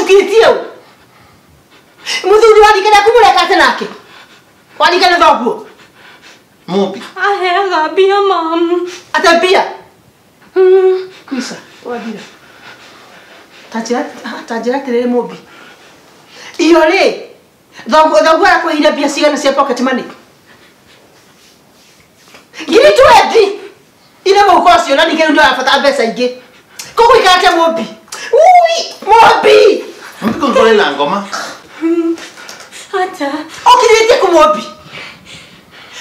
Ũcukĩtie ũ? Mũthuri warikana kumũreka atĩ nake? Warikana thoguo? Mumbi. Aheaga mbia mamu. Ate mbia? Kwisa, wathira. Ta njĩra atĩrĩrĩ Mumbi. Iyo rĩ, thoguo arakũheire mbia cigana cia pocket money? 20,000. Ina mũhuko ũcio na ningĩ rĩu ndũrabatara mbeca ingĩ. Koguo ikara atĩa Mumbi? Ui, Mumbi! Mumbi kũngore na ngoma. Ata. Ũkinyĩtie kũ Mumbi?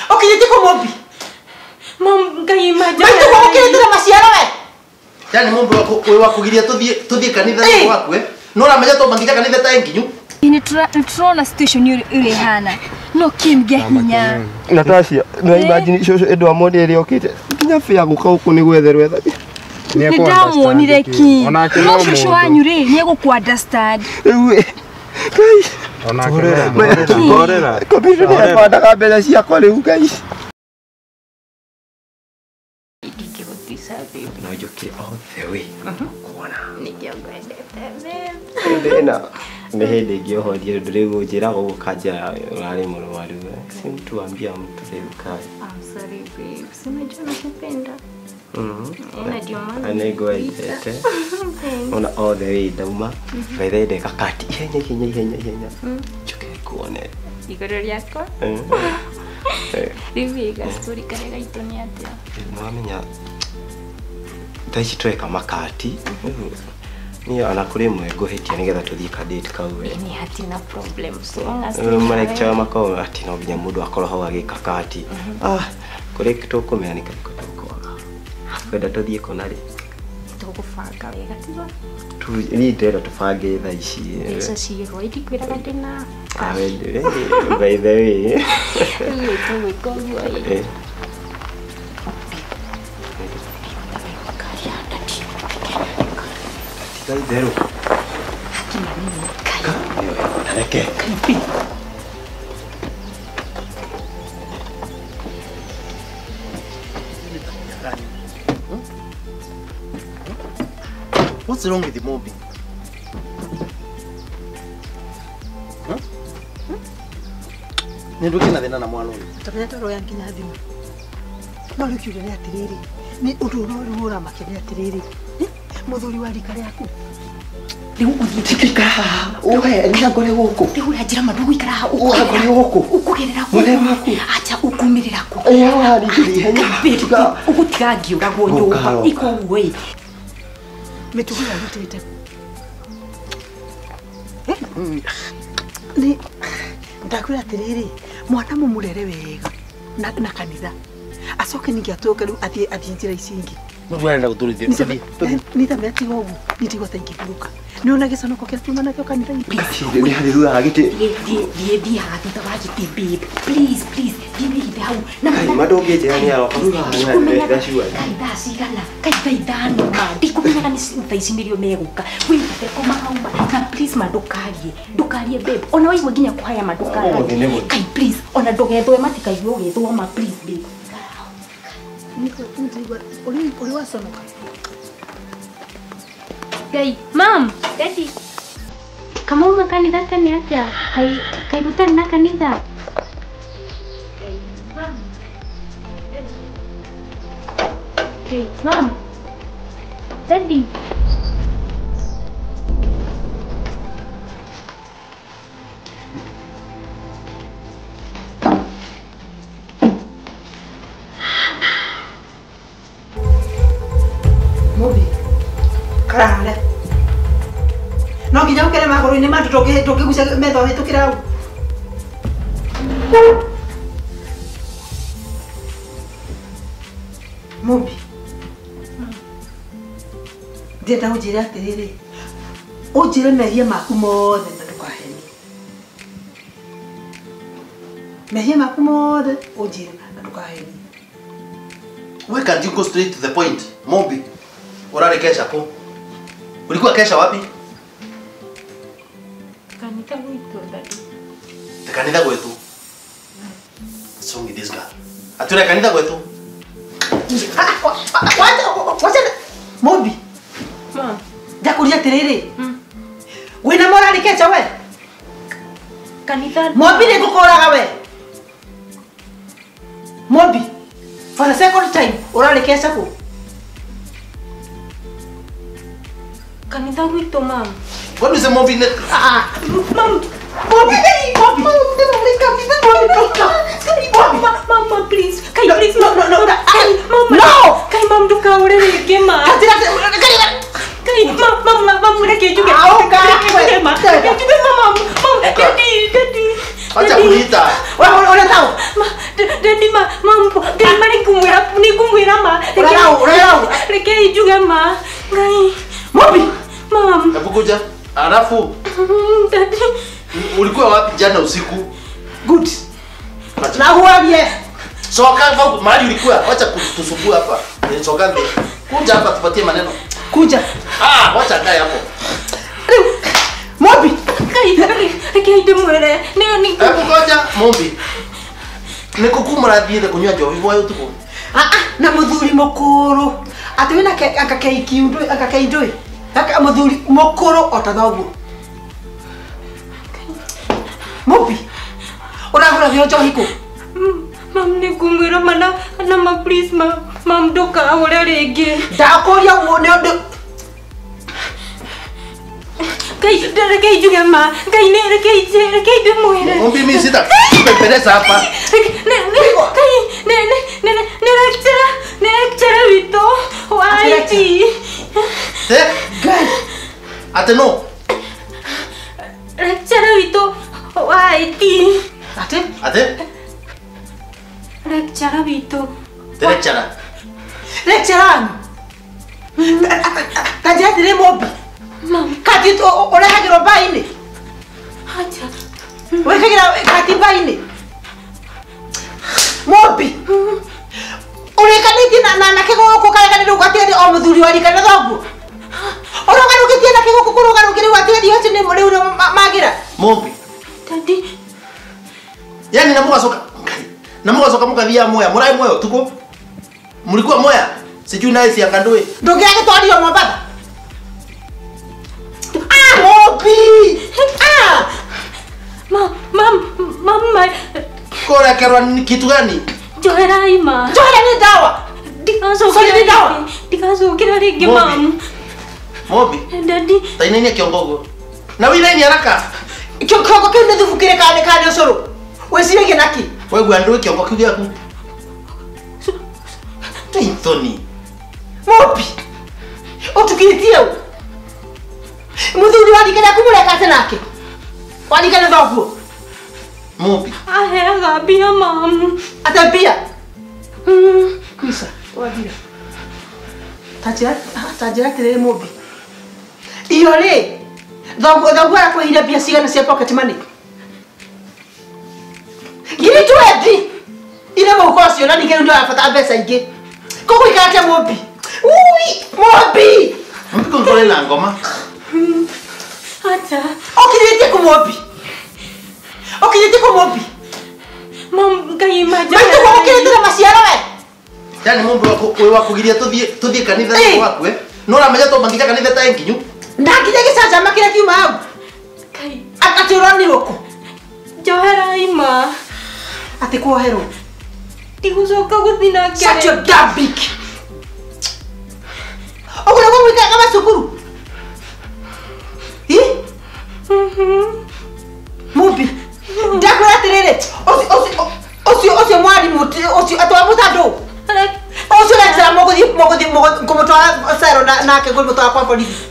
Ũkinyĩtie kũ Mumbi? Mam, Ngai maja. Maitũ gũkĩrĩte na maciaro we. Yani Mumbi wĩ wa kũgiria tũthiĩ kanitha nĩ waku eh? No ũramenya twamba nginya kanitha ta nginyu. Nĩ tũrona situation ũrĩa ĩhana. No kĩmge hinya. Natasha, no imagine cũcũ ĩndũ amoni ĩrĩa okĩte. Nginya bĩa gũka gũkũ nĩ gwetherwo etha. Nĩ ndamuonire ki. No cũcũ wanyu rĩ, nĩ egũkũ understand. Rĩu Ngai. Onake no mũndũ. Kombiuta nĩ yabandaga mbeca ciakwa rĩu Ngai. No njũkire all the way. Kuona. Nĩkĩo ngwendete babe. Ndĩna nĩ hĩndĩ ĩngĩ ũhorie tondũ rĩu ũnjĩraga ũguo ũkanjĩra ũrarĩ mũrwaru. Si mtu ambia mtu rĩu kai. I'm sorry babe. Si unajua nakupenda. Na ndio maana nĩngwendete. Ona all the way ndauma. By the way ndeka kati ihenya ihenya ihenya ihenya. Njũke kuone. Igũrũ rĩakwa. Rĩu ĩ gastori karĩa gaitũ nĩ atĩa? Nĩwamenya thaa ici tweka makati. Niĩ ona kũrĩ ĩmwe ngũhĩtia nĩgetha tũthiĩ ka date kau we. Ni hatina problem so long as malecture makorwo atĩ no nginya mũndũ akorwo hau agĩka kati. Ah, kũrĩ tũkũmenya nĩ karĩkũ tũkwaga. Kwenda tũthiĩ kũ na rĩ? Tũgũbanga wega tigo? Niĩ ndĩrenda tũbange thaa ici. Mbeca ciĩho indikwĩraga ndĩna. Ah, by the way. Rĩu tũgwĩka ũguo ĩ. Tiga itherũ. Reke. What's wrong with the Mumbi? Nĩ ndũkĩ na thĩna na mwana ũyũ. Tamenya tũroya nginya thimũ. No rĩu kĩũria nĩ atĩrĩrĩ, nĩ ũndũ ũrĩa rĩu ũramakia nĩ atĩrĩrĩ, mũthuri wa rika rĩaku rĩu ũthiĩte Ikara haha. Ũhe nĩ ngore gũkũ. Rĩu ũranjĩra ma ndũgũikara haha Ũhangore gũkũ. Ũkũgerera kũ? Mũthee waku. Acha ũkumĩrĩra kũ? Ĩ haha ningĩ ihenya. Ũgũtiga ngĩũragwo nyũmba. Ika ũguo ĩ. Mĩtugo ĩyo ũrutĩte kũ? Nĩ ndakwĩra atĩrĩrĩ, mwana mũmũrere wega na kanitha. Acoke ningĩ atũke rĩu athiĩ njĩra ici ingĩ. Mũndũ arenda gũtũrithia. Nĩ tiga ũguo, nĩ tigwo ta ingĩhurũka. Nĩ ona gĩconoko kĩrĩa tuma nakĩo kanitha-inĩ. Nĩ harĩ thutha wa gĩtĩ. Thiĩ haha thutha wa gĩtĩ babe. Please, please, thiĩ wĩhithe hau. Kai, ma ndũngĩnjĩra nĩ aroka thutha wa gĩtĩ. Kai thaa cigana? Kai thaa ithano ma. Ndikũmenyaga nĩ thaa ici nĩrĩo megũka. Wĩhithe koma hau ma. Na please ma ndũkarie. Ndũkarie babe. Ona waigua nginya kũhaya ma ndũkarie. Kai please, ona ndũgethũe matikaigua ũgĩthũa ma please babe. Ũrĩ waconoka. Ngai, mom, daddy. Kama uma kanitha tene atĩa? Kai gũtarĩ na kanitha? Ngai, mom, daddy. Mumbi, karare. No nginya ũkere magũrũ-inĩ ma andũ ndũngĩgucia metha ũhĩtũkĩre hau. Mumbi, ndĩrenda ũnjĩre atĩrĩrĩ, ũnjĩre mehia maku mothe na ndũkahenie. Mehia maku mothe ũnjĩre na ndũkahenie. Why can't you go straight to the point, Mumbi? Urarĩ kesha kũ? Ulikuwa kesha wapi? Kanitha gwitũ, daddy. Te kanitha gwitu? What's wrong with this girl? Atura kanitha gwitu? Wacha Mumbi. Mom. Ndakũria atĩrĩrĩ. Wĩna mwana kecha we? Kanitha. Mombi nĩ ngũkũraga we. Mombi. For the second time ũrarĩ kecha kũ? Kanitha gwitũ mam. What is a Mombi ne? Ah, mam. Mombi, Mombi. Mama, please. Kai, please. No, no, no. Mama. No. Kai, mam ndukaũre rĩngĩ ma. Kai, mama, mama, reke njuge. Reke njuge mama. Mama, daddy, daddy. Acha kuniita. Wewe unataka? Ma, daddy ma, mam, Ngai ma nĩngũmwĩra ma. Reke njuge ma. Ngai. Mombi. Mam. Hebu kuja. Alafu. Daddy. Ulikuwa wapi jana usiku? Good. Na huarie. Soka mahali ulikuwa, wacha kutusumbua hapa. Soka ndio. Kuja hapa tupatie maneno. Kuja. Ah, wacha kae hapo. Mombi. Kai, reke ndimwĩre. Nĩ Hebu ngoja Mombi. Nĩ kũ mũrathiĩte kũnyua njohi bwa ũtukũ? Ah ah, na mũthuri mũkũrũ. Atĩ wĩna akakei ndũĩ, akakei ndũĩ. Aka mũthuri mũkũrũ o ta thoguo. Mombi. Ũragũra njohi kũ? Mam nĩngũmwĩra mana na ma please ma mam ndũkaũre rĩngĩ. Ndakũria ũguo nĩ ũndũ Kai, reke njuge ma. Ngai nĩ reke reke ndĩmwĩre. Mombi mimi sita kupepeleza hapa. Kai, nĩ nĩ lecturer, nĩ lecturer witũ wa IT. Eh? Ngai. Ate no. Lecturer witũ wa IT. Ate? Ate? Lecturer witũ. Lecturer. Lecturer. Ta njĩra atĩrĩ Mombi. Mam. Kati ũrehagĩrwo mbainĩ? Acha. Wĩkagĩra kati mbainĩ? Mombi. Ũrĩkanĩtie na anake gũkũ karega rĩu gatigari o mũthuri wa rika na thoguo. Ũrũgarũgĩtie anake gũkũ kũrũgarũgĩ rĩu atigari acio nĩ rĩu magĩra. Mombi. Daddy. Yaani na mũgacoka na mũgacoka mũkathia Mwea, mũraĩ Mwea ũtukũ? Mlikuwa Mwea? Sijui naye si akandui. Ndũngĩagĩtwarirwo Mombatha? Ah, Mombi! Ah! Mam, mam, mam. Kũrekerwo ni kitu gani? Njoherai ma. Njohera nĩ ndawa. Ndigacokera rĩngĩ. Ndigacokera rĩngĩ mam. Mombi. Daddy. Ta inainia kĩongo ũguo. Na wĩinainie haraka. Kĩongo kĩu nĩ thubu kĩrĩ kana nĩ ũcũrũ. Wĩciragia nakĩ? Waigua ndũĩ kĩongo kĩu gĩaku. Taithoni. Mombi. Ũtukĩtie ũ? Mũthuri wa rika rĩaku mũreka atĩa nake? Wa rika rĩa thoguo? Mombi. Aheaga mbia mam. Ate mbia? Kwisa, wathira. Ta njĩra atĩrĩrĩ Mombi. Iyo rĩ, thoguo arakũheire mbia cigana cia pocket money? 20,000. Ine mũhuko ũcio na ningĩ rĩu nĩũrabatara mbeca ingĩ. Koguo ikara atĩa Mombi? Ui, Mombi! Mombi kũngorwo na ngoma. Acha. Ũkinyĩtie kũ Mombi? Ũkinyĩtie kũ Mombi? Mam, Ngai ma Maitũ gũkĩrĩte na maciaro we. Yaani Mombi wĩ wa kũgiria tũthiĩ kanitha nĩ waku eh? No ũramenya twamba nginya kanitha ta nginyu. Ndakinya gĩcanjama kĩrĩa kiuma hau. Kai. Atĩ ũronirwo kũ? Njoherai ma. Atĩ kuoherwo. Ndigũcoka gũthiĩ nake. Shut your damn beak. Ũguo nĩguo mũikaraga macukuru? Ĩ? Mombi. Ndakwĩra atĩrĩrĩ, ũcio mwarimũ ũcio atĩ wa mũtandũ. Ũcio lecturer mũgũthiĩ kũmũtwara cero nake kũmũtwara kwa borithi.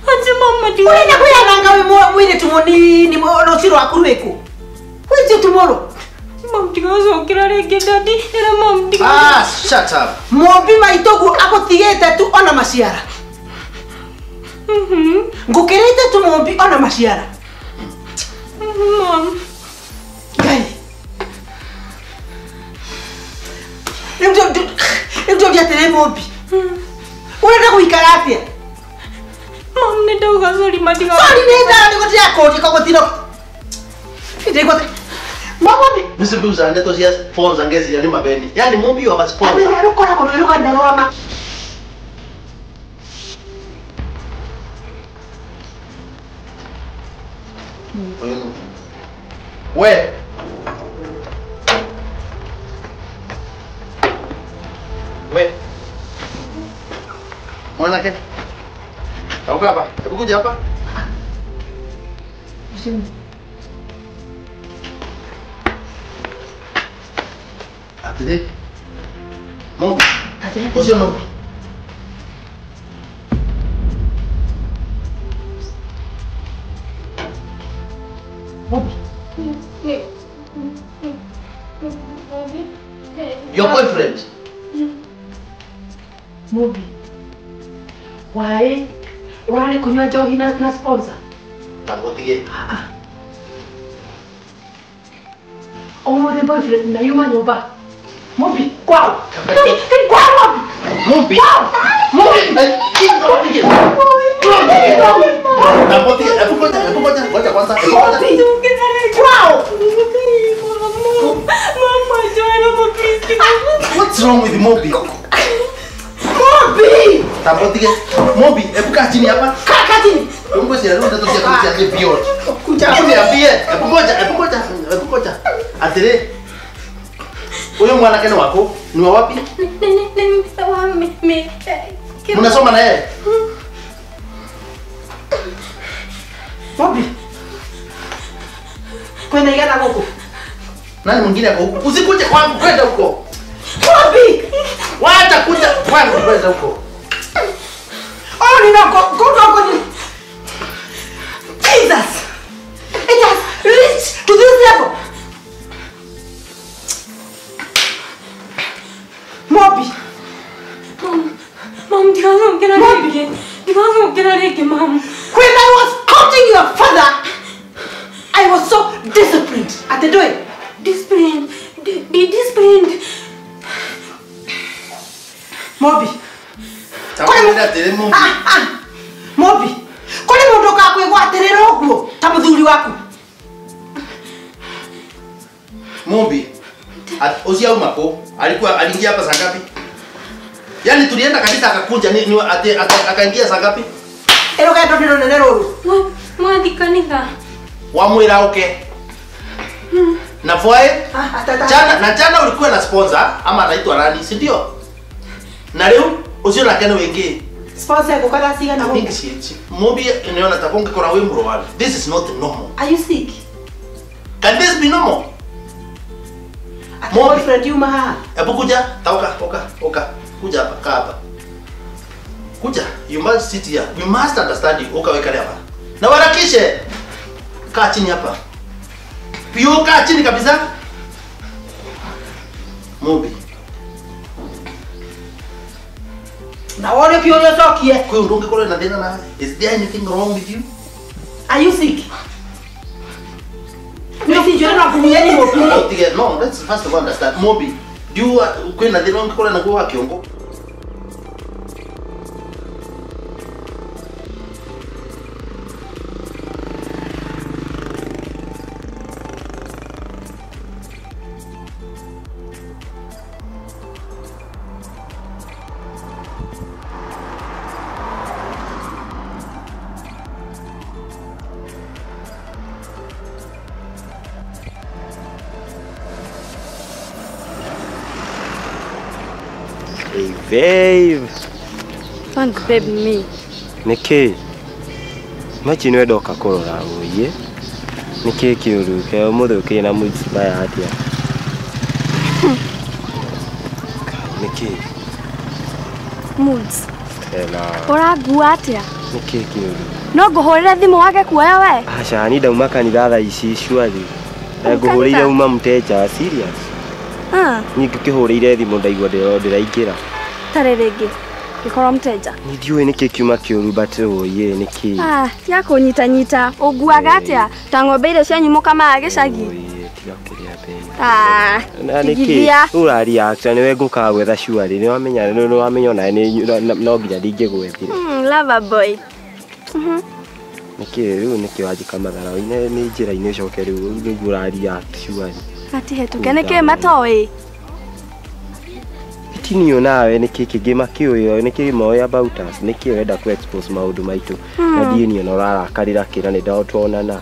Acha mama ndi. Ũrenda kwĩyananga wĩ mũirĩtu mũnini rũciũ rwaku rwĩkũ? Wĩcio tomorrow. Mam ndigacokera rĩngĩ daddy. Ĩra mam Ah, shut up. Mombi maitũguo agũtigĩte tu ona maciara. Ngũkĩrĩte tu Mombi ona maciara. Mam. Ngai. Rĩu ndũria atĩrĩ Mombi. Ũrenda gũikara atĩa? Mam nĩ ndauga sorry ma ndiga. Sorry nĩ ndawa nĩguo ndĩrakũria koguo tino. Ndĩgũte. Mombi. Mimi ndeto cia sponsor ngezi ya mabeni. Yaani Mombi wa sponsor. Rũkoragwo rwĩ rũgano rwa ma. Ũyũ nũ? We. We. Mwanake. Tauka hapa. Hebu kuja hapa. Atire. Mungu. Ũcio nũ? Your boyfriend? Mobi. Why? Urarĩ kũnyua njohi na sponsor? Tangotige. Ũmũthĩ boyfriend na yuma nyũmba. Mobi, kwao. Kwao Mobi. Mobi. Mobi. Tangotige, hebu ngoja, ngoja kwanza. Mobi. Kwao. What's wrong with Mobi? Mobi! Tambotige. Mobi, hebu kaa chini hapa. Kaa chini. Mungu si alikuwa ndio tusiaje beyond. Kuja. Hebu niambie, hebu ngoja. Atire. Huyo mwanake ni wako? Ni wa wapi? Ni Mnasoma na yeye? Mobi. Kwenda igana huko. Nani mwingine ako huko? Usikuje kwangu, kwenda huko. Mobi! Wacha kuja kwangu, kwenda huko. Oh, nina go. Jesus! It has reached to this level. Mobi. Mom, Mom. When I was coaching your father, I was so disciplined at the doing. Disciplined. Be disciplined. Mobi. Mobi. Kuri mundu kakwigwatirira uguo ta muthuri waku. Mobi. Ucio auma ku? Alikuwa aliingia hapa saa ngapi? Yaani tulienda kanisa akakuja ni akaingia saa ngapi? Ero gato ndiro nene ruru. Mwathi kanitha. Wamwira oke. Na foe? Jana jana ulikuwa na sponsor ama anaitwa nani, si ndio? Na leo ucio nake ni wingi. Sponsor gukatha cigana guku. Mobi niona takonge kora wi murwaru. This is not normal. Are you sick? Can this be normal? Mobi friend you maha. Hebu kuja, tauka, oka. Kuja hapa, kaa hapa. Kuja, you must sit here. We must understand you. Oka weka hapa. Na warakishe. Kaa chini hapa. Pio kaa chini kabisa. Mobi. Na wale pio yotokie. Kwa hiyo ndonge na thina nawe. Is there anything wrong with you? Are you sick? No, let's first of all understand. Mobi, do you kwina thina ngikora na kwa kiongo? Hey, babe. Don't babe me. Niki. Imagine we doka kurora uye. Niki kiuru ke umuthe uki na moods maya atia. Niki. Moods. Ela. Urangua atia? Niki kiuru. No nguhurire thimu wake kuoya we? Aca ni ndauma kanitha thaa ici surely. Nguhurire uma mteja serious. Ah. Ni ngikihurire thimu ndaigua ndiraingĩra. Tarĩ rĩngĩ. Gĩkorwo mteja. Ni ndiũĩ nĩkĩ kiuma kĩũru but oye nĩkĩ. Ah, tiga kũnyita nyita. Ũnguaga atĩa? Ta ng'ombe iria cianyu mũkamaga gĩcagi. Oye, tiga kũrĩa babe. Ah. Na nĩkĩ? Ũrareact nĩwe ngũkaga gwetha surely. Nĩwamenya nĩwamenya onawe no nginya ndingĩgwethire. Lover boy. Nĩkĩ rĩu nĩkĩ wanjĩka matharau-inĩ nĩ njĩra-inĩ ũcoke rĩu nĩguo ũrareact surely. Atihetũke nĩkĩ matoĩ? Tinio nawe nĩkĩ kĩngĩ makĩũĩ nĩkĩ moĩ about us nĩkĩ ũrenda ku expose maũndũ maitũ na ndiĩ niĩ ona ũrarakarĩra kĩra nĩ ndatuonana.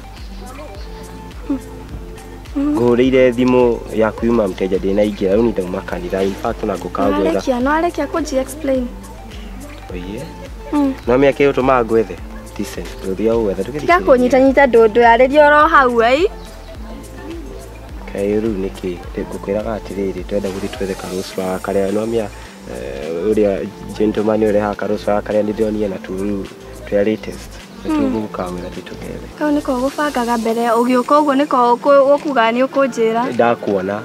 Ngũrĩire thimũ yaku yuma mteja ndĩnaingĩra rĩu nĩ kanitha in fact na ngũkagwetha. Arekia no arekia kũnji explain. Oye. No mĩaka ĩyo ngwethe. Decent. Rũthia ũgwetha tũgĩthiĩ. Tiga kũnyitanyita ndũndũ yarĩria oro hau ai. Kaĩ rĩu nĩkĩ ngũkwĩraga atĩrĩrĩ twenda gũthiĩ twethe karũcwa karĩa no mĩa ũrĩa gentleman ũrĩa karũcwa karĩa nĩndĩronire na tũrũ tũrĩa latest. Tũgũkawĩra tũgethe. Kau nĩko gũbangaga mbere ũgĩũka ũguo nĩko ũkuga nĩ ũkũnjĩra. Ndakuona.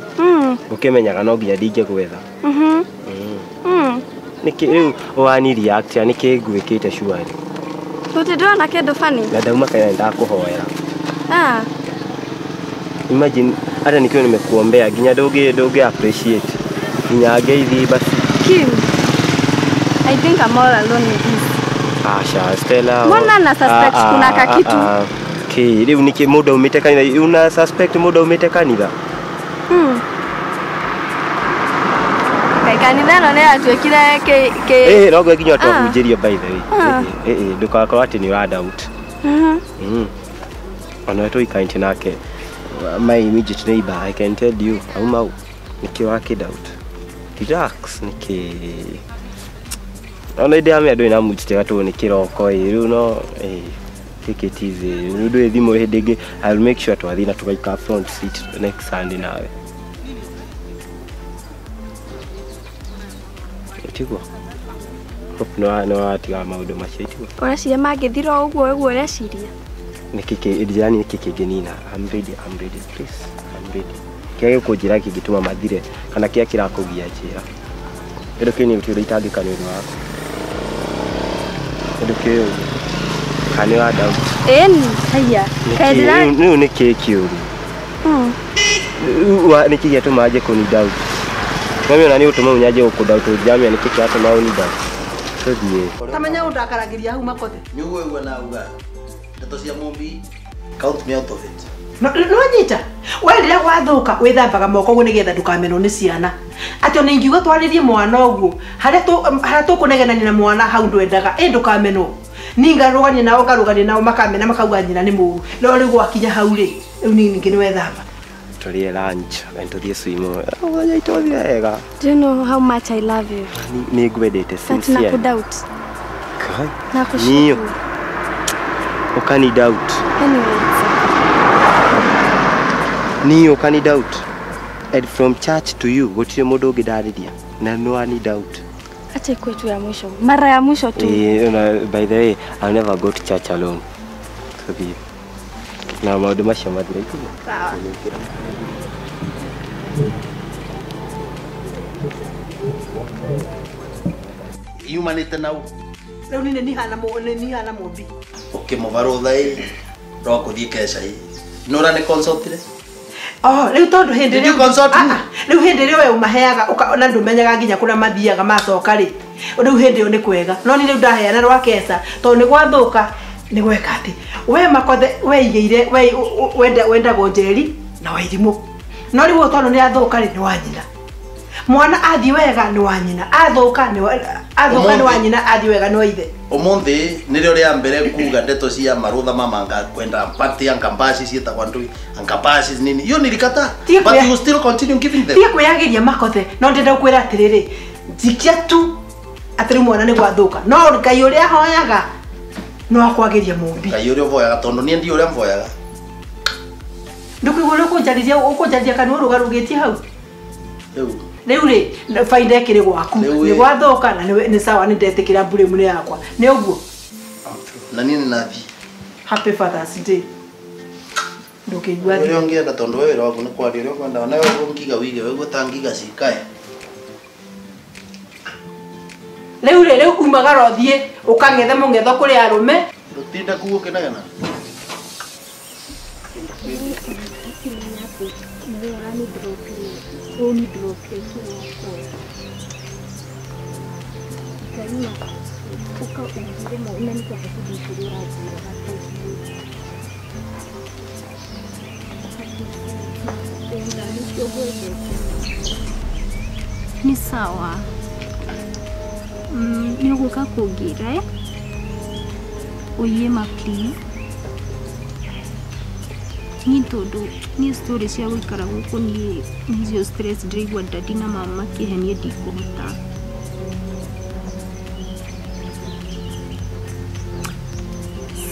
Ũkĩmenyaga no nginya ndingĩgwetha. Nĩkĩ rĩu wani react nĩkĩ ngwĩkĩte surely. Tũtirĩ ndĩrona kĩndũ funny. Na ndauma kaina ndakũhoera. Imagine hata nikiwa nimekuombea nginya ndũngĩ appreciate. Nginya ngeithi basi. Kim, I think I'm all alone with this. Asha Stella. Mbona na suspect kuna kakitu? Okay, rĩu nĩkĩ mũndũ aumĩte kanitha? Una suspect mũndũ aumĩte kanitha? Kai kanitha no nĩ atuĩkire ke no nginya twahunjĩrio by the way. Ndũgakorwo atĩ nĩ ũra doubt. Ona tũikainĩ nake my immediate neighbor, I can tell you auma hau nĩkĩ wake doubt. Relax nĩkĩ ona ide amia ndũĩ na mũjite gatũ nĩ kĩroko ĩ rĩu no take it easy rĩu ndũĩ thimũ hĩndĩ ĩngĩ I'll make sure twathiĩ na tũgaikara front seat next Sunday nawe. Tiguo hope no atiga maũndũ macio tiguo ũreciria mangĩthira ũguo ũguo ũreciria nĩkĩ yani nĩkĩ kĩngĩnina. I'm ready please, I'm ready. Kĩrĩa gĩkũnjĩra kĩngĩtũma mathire kana kĩrĩa kĩrakũgia njĩra kĩndũ kĩu nĩ gũtirĩ itangĩka nĩ ũndũ waku kĩndũ kĩu kana nĩ wa doubt. Ĩni haiya kaĩ rĩu nĩkĩ kĩũru nĩkĩ gĩatũma nje kũni doubt? Mami ona nĩ ũtũma ũnyanjie gũkũ doubt ũnjamia nĩkĩ kĩratũma ũni doubt? Tũthiĩ tamenya ũndakaragĩria hau makothe nĩ ũguo na uga ndeto cia Mumbi count me out of it. No nyita we rĩrĩa gwathuka wĩthambaga moko ũguo nĩgetha ndũkamenwo nĩ ciana atĩ ona ingiuga twarĩrie mwana ũguo harĩa tũkũnegenania na mwana hau ndwendaga ĩ ndũkamenwo ningarũgania nao ngarũgania nao makamena makauga nyina nĩ mũru no rĩu gwakinya hau rĩ rĩu ningĩ nĩ wethamba. Tũrĩe lunch and tũthiĩ swim. Mũthenya itũthiĩ wega. Do you know how much I love you? Nĩ ngwendete sincerely. But nakudoubt. Kai. Nakushuku. Ukani doubt. Anyway. Ni ukani doubt. And from church to you, gũtirĩ mũndũ ũngĩndarĩria na no ani doubt. Acha ikuwe tu ya mwisho. Mara ya mwisho tu. By the way, I'll never go to church alone. Tũthiĩ. Na maũndũ macio mathire ikuo. Sawa. Yumanĩte nau. Rĩu nĩ nĩ hana Mumbi. Ũkĩmũbarũtha ĩ no kũthiĩ keca ĩ nũra nĩ consultire. Oh, rĩu tondũ hĩndĩ rĩu rĩu hĩndĩ ĩrĩa we ũmaheaga na ndũmenyaga nginya kũrĩa mathiaga macoka rĩ rĩu hĩndĩ ĩyo nĩ kwega no ni rĩu ndaheana rwa keca tondũ nĩ gwathũka nĩ gweka atĩ we makothe weigĩire we wendagwo Njeri na Wairimũ no rĩu tondũ nĩ athũka rĩ nĩ wa nyina mwana athiĩ wega nĩ wa nyina athũka nĩ wa nyina athiĩ wega nĩ wa ithe. Umuthi nĩrĩo rĩa mbere kuga ndeto cia marũtha mama kwenda mpati ankambaci ciĩtagwo ndũi ankambaci nini hiyo nilikata but you still continue giving them. Tiga kwĩyagĩria makothe no ndĩrenda gũkwĩra atĩrĩrĩ njikia tu atĩrĩ mwana nĩ gwathũka no Ngai ũrĩa ahoyaga no akwagĩria Mumbi. Ngai ũrĩa ũvoyaga tondũ niĩ ndiũ ũrĩa mvoyaga. Ndũkũigua ũrĩa ũkũnjarĩria kanua ũrũgarũgĩtie hau rĩu rĩ bainda ĩkĩrĩ gwaku nĩ gwathũka na nĩ sawa nĩ ndetĩkĩra mbũrĩmu nĩ yakwa nĩ ũguo na niĩ nĩ nathiĩ. Happy Father's Day. Ndũkĩigua ũrĩa ũngĩenda tondũ we wĩra waku nĩ kwaria ũrĩa ũkwenda nawe ũngiga wige weguo ta ngiga cikae rĩu rĩ rĩu umagara ũthiĩ ũkang'ethe mũng'etho kũrĩ arũme ndũtinda kuo ũkĩnegena. Ni sawa. Nĩ ũgũka kũngĩra ũiye ma please. Ni tondu ni story cia guikara guku ni nicio stress ndiraigua daddy na mama makĩhe niĩ ndikũhota.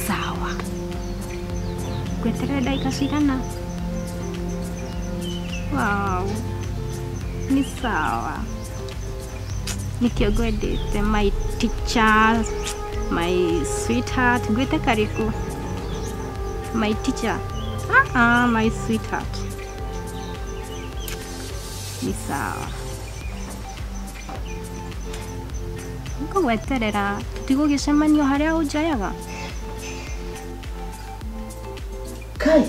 Sawa. Ngweterera ndagĩka cigana? Wow. Ni sawa. Nikio ngwendete my teacher, my sweetheart. Ngwĩte kariku? My teacher. Ah, my sweetheart. Ni sawa. Ngũgweterera tũtigũgĩcemanio harĩa ũnjoyaga. Kai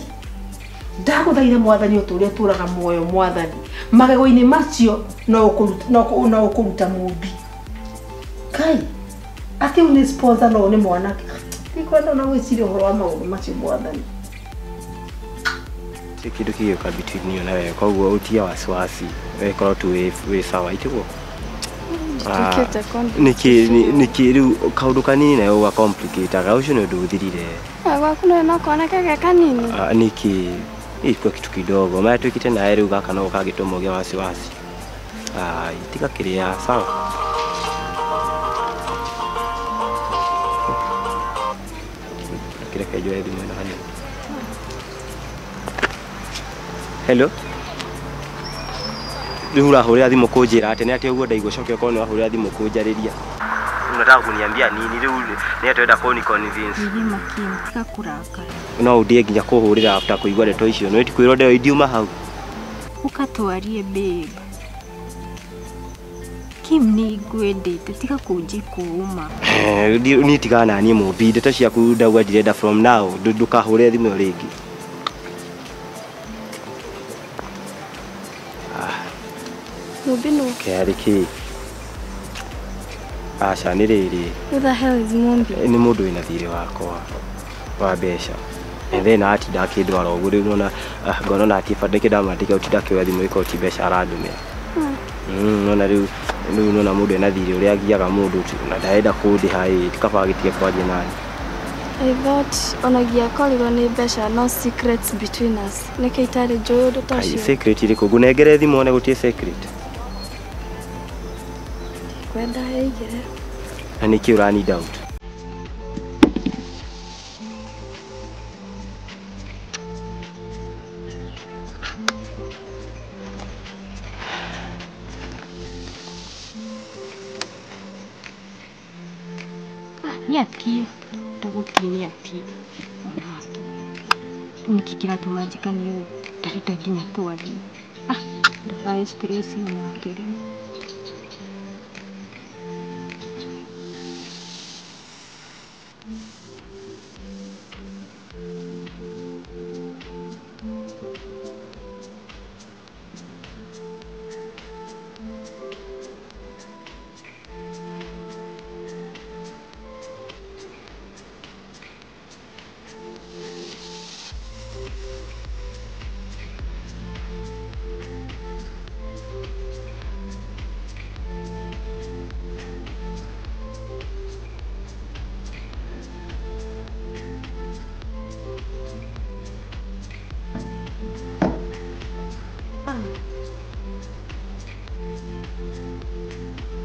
ndagũthaitha mwathani ũtũũre ũtũũraga muoyo mwathani magego-inĩ macio no ũkũruta mũmbi. Kai atĩ ũyũ nĩ sponsor no nĩ mwanake. Ndikwenda ona gwĩciria ũhoro wa maũndũ macio mwathani. Ti kĩndũ kĩgĩũka between you na wewe koguo ũtige wasiwasi wekorwo tu wĩ sawa itiguo. Nĩkĩ rĩu kaũndũ kanini nawe ũga complicate ũcio nĩ ũndũ ũthirire. Gwaku no koneke ge kanini. Nĩkĩ ilikuwa kitu kidogo maya twĩkĩte nawe rĩu gaka no kagĩtũma ũgĩe wasiwasi. Tiga kĩrĩa sawa. Kĩreke njoe thimũ ĩno hanini. Hello. Rĩu ũrahũrĩra thimũ kũnjĩra atĩ nĩ atĩ ũguo ndaigua coke okorwo nĩ wahũrĩra thimũ kũnjarĩria. Unataka kuniambia nini rĩu nĩ atwenda kũni convince. Tiga kũrakara. No ũndie nginya kũhũrĩra after kũigua ndeto icio no itikwĩrwo ndeo indiuma hau. Ũkatwarie babe. Kim nĩ ngwendete tiga kũnjĩkũma. Niĩ tigana na niĩ mũmbi ndeto ciaku ndauga ndirenda from now ndũkahũre thimũ ĩyo rĩngĩ. Mũmbi nũ? Kĩarĩ kĩ? Aca nĩ rĩrĩ. Who the hell is Mũmbi? Nĩ mũndũ wĩna thiirĩ wakwa wa mbeca. And then atinda akĩndwara ũguo rĩu nona ngona ona atibata kĩndamandĩka ũtinda akĩoya thimũ ĩkorwo ti mbeca arandũmĩra. Nona rĩu nona mũndũ ena thiirĩ ũrĩa agiaga mũndũ na ndarenda kũndĩha ĩ ti kaba agĩtige kwanjia nani. I thought onagia korirwo nĩ mbeca no secrets between us. Nĩkĩ itarĩ njũĩ ũndũ ta ũcio? Secret irĩkũ? Ngũnengere thimũ one gũtirĩ secret. Kwenda ĩigĩre. Na nĩkĩ ũrani doubt? Nĩ athiĩ ndagũthiĩ nĩ athiĩ onake nĩkĩ kĩratũma njikanie ũũ ndarenda nginya twarie. Ndakae stress onake rĩu.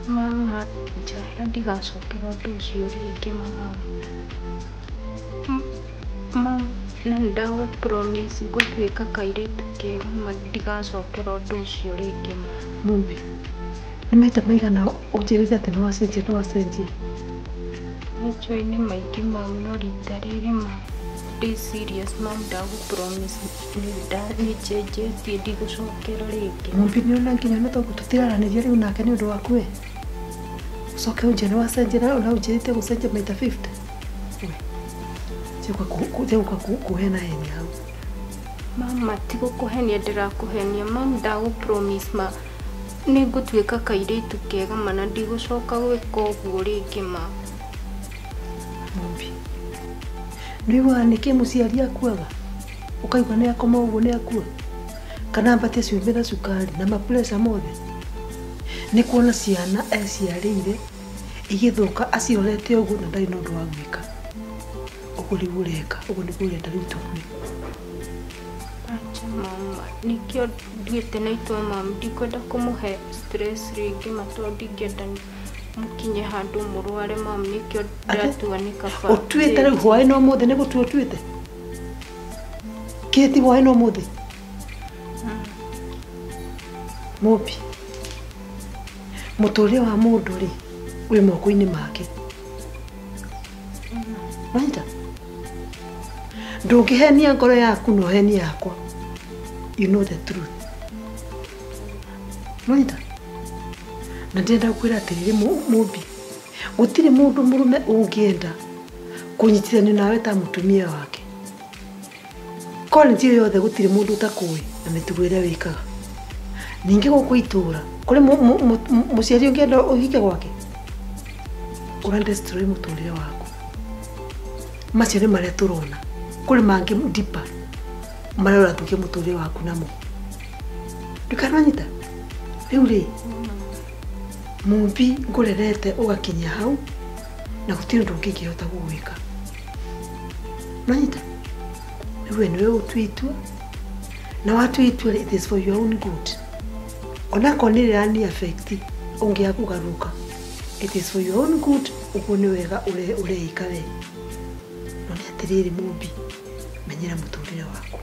Mama, njĩra ndigacokera ũndũ ũcio rĩngĩ mama. Mama, na nĩndagũ promise ngũtuĩka kairĩtu kega ma ndigacokera ũndũ ũcio rĩngĩ ma. Mũmbi, nĩ maita maigana ũnjĩrĩte atĩ nĩ wacenjia nĩ wacenjia? Nĩnjũĩ nĩ maingĩ mau no rita rĩrĩ ma ndĩ serious mam ndagũ promise nĩnjenjetie ndigũcokera rĩngĩ. Mũmbi nĩ ũrona nginya ona tondũ tũtiraranĩria rĩu nake nĩ ũndũ waku we. Ũcoke ũnjĩre nĩ wacenjia na ũnjĩrĩte gũcenjia maita 50. Jeuka kũhena heni hau. Mama ti gũkũhenia ndĩrakũhenia mam ndagũ promise ma nĩ ngũtuĩka kairĩtu kega ma na ndigũcoka gwĩka ũguo rĩngĩ ma. Mũmbi, nĩũiguaga nĩkĩ mũciari akuaga? Ũkaigua nĩ akoma ũguo nĩ akua? Kana ambatie cumbĩ na cukari na mapressure mothe? Nĩ kuona ciana eciarĩire igĩthũka acirorete ũguo na ndarĩ na ũndũ wa gwĩka. Ũguo rĩu ũreka ũguo nĩguo ũrenda rĩu tũgue. Acha mama, nikio nduĩte na itua mama, ndikwenda kũmũhe stress rĩngĩ ma tondũ ndingĩenda mũkinye handũ mũrware mama, nĩkĩo ndatua nĩ kaba. Ũtuĩte rĩu hwaĩ no ũmũthĩ nĩ gũtua ũtuĩte? Kĩĩ ti hwaĩ no ũmũthĩ? Mũmbi, mũtũrĩre wa mũndũ rĩ wĩ moko-inĩ make. Wanyita? Ndũngĩhenia ngoro yaku na ũhenie yakwa. You know the truth. Wanyita? Na ndĩrenda gũkwĩra atĩrĩrĩ Mũmbi, gũtirĩ mũndũ mũrũme ũngĩenda kũnyitithanio nawe ta mũtumia wake. College ĩyo yothe gũtirĩ mũndũ ũtakũĩ na mĩtugo ĩrĩa wĩkaga. Ningĩ gũkũ itũra kũrĩ mũciari ũngĩenda ũhike gwake, ũra destroy mũtũrĩre waku. Macio nĩ marĩa tũrona. Kũrĩ mangĩ deeper marĩa ũrathũkia mũtũrĩre waku namo. Ndũkananyita? Rĩu rĩ, Mũmbi ngũrerete ũgakinya hau na gũtirĩ ũndũ ũngĩ ingĩhota gũgwĩka. Nĩwanyita? Rĩu we nĩwe ũtue itua na watua itua it is for your own good. Onakorwo nĩ rĩrani affect ũngĩaga kũgarũrũka, it is for your own good. Ũguo nĩ wega ũreika we. No nĩ atĩrĩrĩ Mũmbi, menyera mũtũrĩre waku.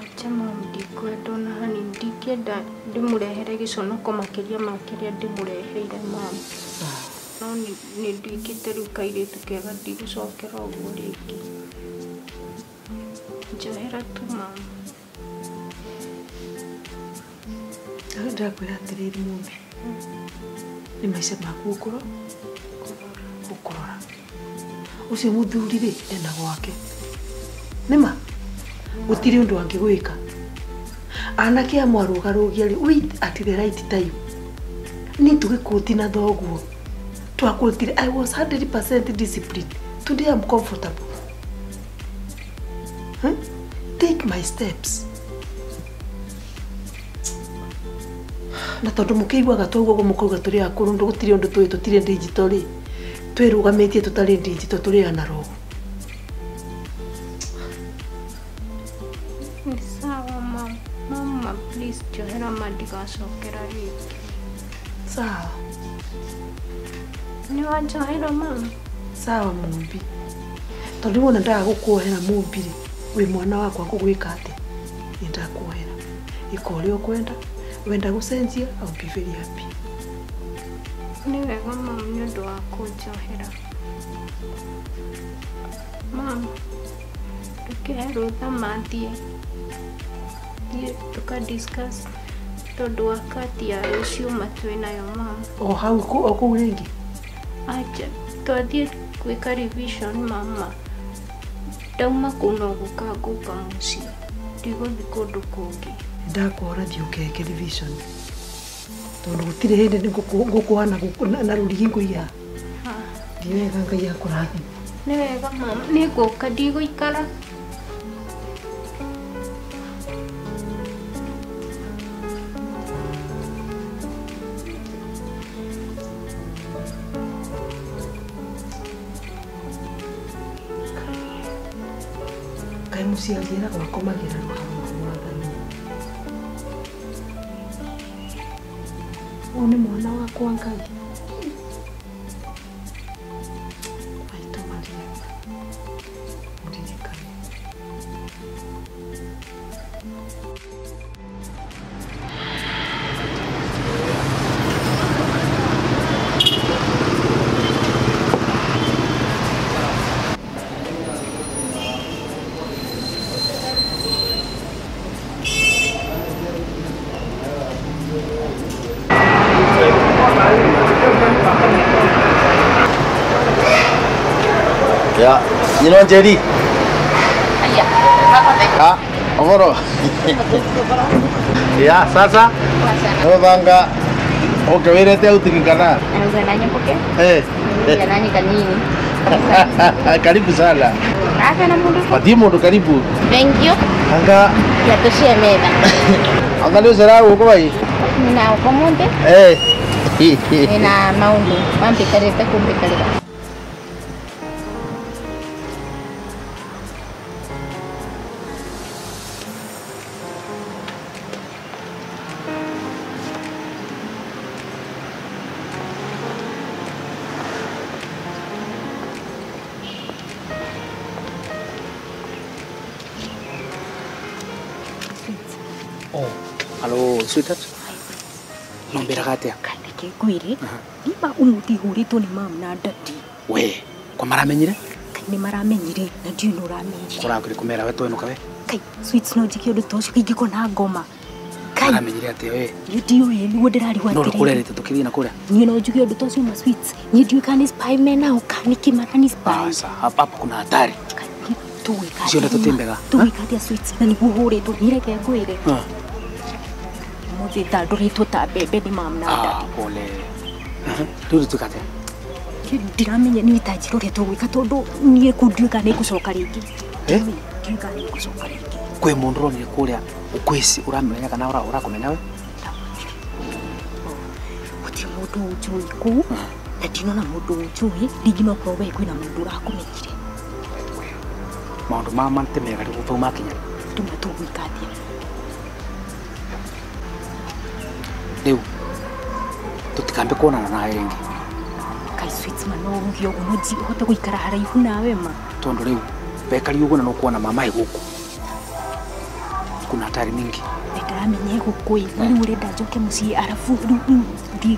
Acha mama, ndikwenda ona hanini, ndingĩenda ndĩmũrehere gĩconoko makĩria ma kĩrĩa ndĩmũreheire mama. No nĩ nduĩkĩte rĩu kairĩtu kega, ndigũcokera ũguo rĩngĩ. Njohera tu mama. Ndakwĩra atĩrĩrĩ Mũmbi, nĩ maica maku ũkũrora. Ũcio mũthuri rĩ ena gwake. Nĩma? Gũtirĩ ũndũ angĩgwĩka. Anake amwe arũgarũgia rĩ, wait at the right time. Niĩ tũgĩkũti na thoguo twakũtire, I was 100% disciplined. Today I'm comfortable. Huh? Take my steps. Na tondũ mũkĩiguaga twaugua ũguo mũkauga tũrĩ akũrũ ndũ gũtirĩ ũndũ tũĩ tũtirĩ digital rĩ, twĩrũgamĩtie tũtarĩ digital tũrĩ analog. Nĩ sawa mama, mama please njohera ma ndigacokera rĩngĩ. Sawa. Nĩ wanjohera mama? Sawa Mũmbi. Tondũ wona ndaga gũkuohera Mũmbi rĩ, wĩ mwana wakwa ngũgwĩka atĩa? Nĩ ndakuohera. Ĩka ũrĩa ũkwenda, wenda gũcenjia, I'll be very happy. Nĩ wega mama nĩ ũndũ wa kũnjohera. Mama, ndũkĩhe rũtha ma thiĩ. Thiĩ tũka discuss tondũ wa kati ya rũciũ ma twĩ nayo mama. O hau o kũu rĩngĩ? Acha, twathiĩ gwĩka revision mama. Ndauma kũu no gũka ngũka mũciĩ. Ndigũthiĩ kũndũ kũngĩ. Ndakuhora thiĩ ũkeke revision. Tondũ gũtirĩ hĩndĩ ngũkũhana na rũrigi ngũiya. Thiĩ wega Ngai akũrathime. Nĩ wega mama, nĩ ngũka ndigũikara. Kaĩ mũciĩ anjĩraga akomagĩra rũharo rwa Mwathani. Ũyũ nĩ mwana wakwa Ngai. Maitũ Maria, mũririkane. Ya, you know Jerry? Aya, Ah, Omoro. Ya, sasa. Banga. Okay, wirete utikikana. Nanyi poke? Eh. Nanyi kanini. Karibu sana. Kana mundu. Batie mundu karibu. Thank you. Anga ya tucie metha. Anga ni ucera guku bai. Na uko mundu. Eh. Na maundu mambikarite kumbikarira. Hello, sweetheart. Nomberaga atia? Reke ngwire, nima umuthi huritwo ni mam na daddy. We, kwa maramenyire? Kai ni maramenyire na ndiũ no uramenyire. Kũrakũrĩ kũmera we twenuka we. Kai sweets no njike ũndũ ta ũcio ingĩkona ngoma. Kai maramenyire atia we? Niĩ ndiũĩ nĩguo ndĩrarigwo No atĩrĩrĩ. rũkũrerete tũkĩthiĩ na kũrĩa. Niĩ no njuge ũndũ ta ũcio ma sweets. Niĩ ndiũĩ kana nĩ spy menao kana nĩ kĩ mana nĩ spy. Asa, hapa kuna hatari. Tũgwĩka Icio ndeto ti mbega. Tũgwĩka atĩa sweets na nĩguo hũrĩtwo niĩ reke ngwĩre. Mũthĩ thandũrĩtwo ta mbembe nĩ mam na daddy. Pole. Rĩu tũĩka atĩa? Ndiramenya niĩ ta njĩra ũrĩa tũgwĩka tondũ niĩ kũu ndiũĩ kana nĩngũcoka rĩngĩ. Ndiũĩ kana nĩngũcoka rĩngĩ. Kwĩ mũndũ ũronire kũrĩa ũkwĩci ũramenya kana ũrakũmenya we? Gũtirĩ mũndũ ũnjũĩ kũu na ndinona mũndũ ũnjũĩ rĩngĩ no korwo we kwĩna mũndũ ũrakũmenyire. Maũndũ ma ti mega rĩu bau makinya. Rĩu tũgwĩka atĩa? Rĩu tũtikambe kuonana nawe rĩngĩ. Kai sweets ma no uge ũguo no hote gũikara haraihu nawe ma. Tondũ rĩu wekari ũguo na nũkuona mama ĩ gũkũ. Kuna hatari mingi. Ndĩramenya gũkũ ĩ rĩu ũrenda njoke mũciĩ arabu rĩu thiĩ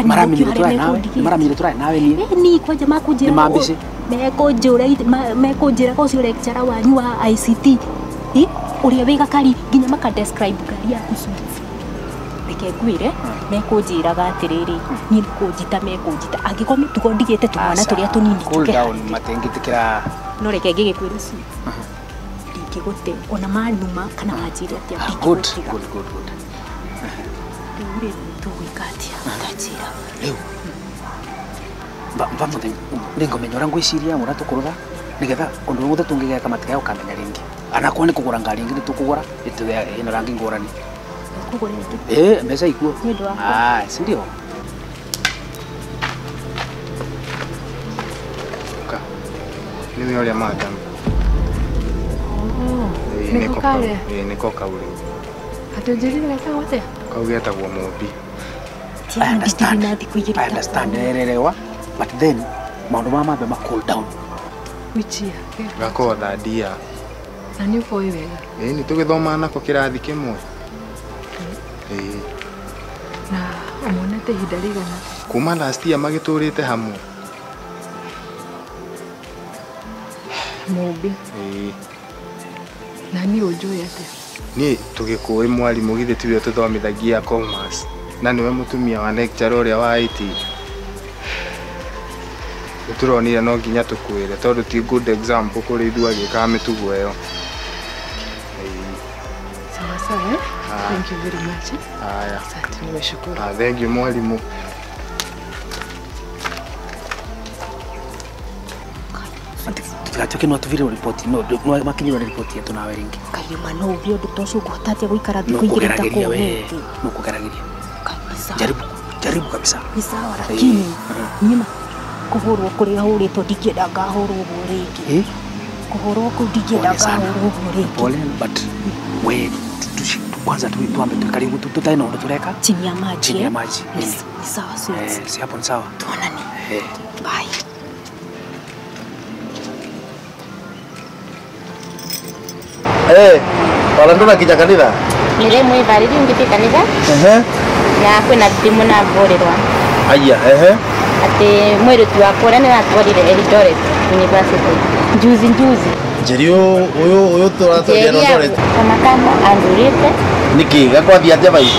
Maramenyire tũrarĩ nawe? Maramenyire tũrarĩ nawe niĩ? Ni kwanja makũnjĩra. Nĩ mambici? Mekũnjĩra ũcio lecturer wanyu wa ICT. Ũrĩa wĩ gakari nginya maka describe ngari yaku sweets. Reke ngwĩre mekũnjĩraga atĩrĩrĩ niĩ nĩ kũnjita mekũnjita angĩkorwo mĩtugo ndigĩte tũmwana tũrĩa tũnini Cool tũke down matingĩtĩkĩra. No reke ngĩgĩkwĩre sweets ndingĩgũte ona manuma kana manjĩre atĩa Good, ndingĩgũtiga. good, good, good. Rĩu rĩ tũgwĩka atĩa ta njĩra. Rĩu mba mũthenya nĩngũmenya ũrĩa ngwĩciria ũrĩa tũkũrora nĩgetha ũndũ wothe tũngĩgeka matigaya ũkamenya rĩngĩ. Anakorwo nĩ kũgũra ngari ĩngĩ nĩtũkũgũra ĩna rangi ngũrani. Kũgũra ĩngĩ? Eh, mbeca ikuo. Nĩ ũndũ wakwa. Ah, si ndio? Ũka. Nĩwe ũrĩa madam. Nĩko karĩa? Ĩĩ nĩko kau rĩu. Atĩ ũnjĩrire getagwo atĩa? Kau getagwo Mũmbi. I understand. I understand. Nĩrerewa. But then maũndũ maya mambe ma cool down. Which year? Gakorwo thandia. Na nĩ ũkoĩ wega? Ĩĩ nĩ tũgĩthomaga nako kĩrathi kĩmwe. Ĩĩ. Na ũmonete ihinda rĩigana atĩa? Kuma last year magĩtũrĩte hamwe. Mũmbi. Ĩĩ. Na niĩ ũnjũĩ atĩa? Niĩ tũgĩkũĩ mwarimũ githĩ tiwe tũthomithagia commerce na nĩwe mũtumia wa lecturer ũrĩa wa IT. Nĩtũronire no nginya tũkwĩre tondũ ti good example kũrĩ ithuĩ agĩkaga mĩtugo ĩyo. Sawa sawa eh? Thank you very much. Haya. Asante, nimeshukuru. Ah, thank you mwalimu. Tutigatuĩke no tũbire riboti no makinyĩrwo nĩ riboti yetu nawe rĩngĩ. Kai ma no uge ũndũ ta ũcio ngũhota atĩa gũikara No thikũ igĩrĩ kũgeragĩria we. itakuonete? No kũgeragĩria. Sawa. Jaribu, jaribu kabisa. Ni sawa lakini niĩ ma kũhũrwo kũrĩa hũrĩtwo ndingĩenda ngahũrwo ũguo rĩngĩ. Eh? Kũhũrwo kũu ndingĩenda Pole sana. ngahũrwo ũguo rĩngĩ. Pole but we kwanza tuambe tuikare tutae na ũndũ tũreka. Chini ya maji. Chini ya maji. Ni sawa sweets. Eh, si hapo ni sawa. Tuonane. Eh. Bye. Eh, wala ndona kinya kanitha? Nĩrĩ mwĩbarĩri ngĩthiĩ kanitha. Ehe. Na kwĩna thimũ na mbũrĩrwa. Aya, ehe. Atĩ mwĩrĩtu wakwa ũrĩa nĩratwarire Eldoret University njuzi njuzi. Njeri ũyũ ũyũ tũratwarire Eldoret. Kama kama andũrĩte. Nĩkĩ gakwathiĩ atĩa bai?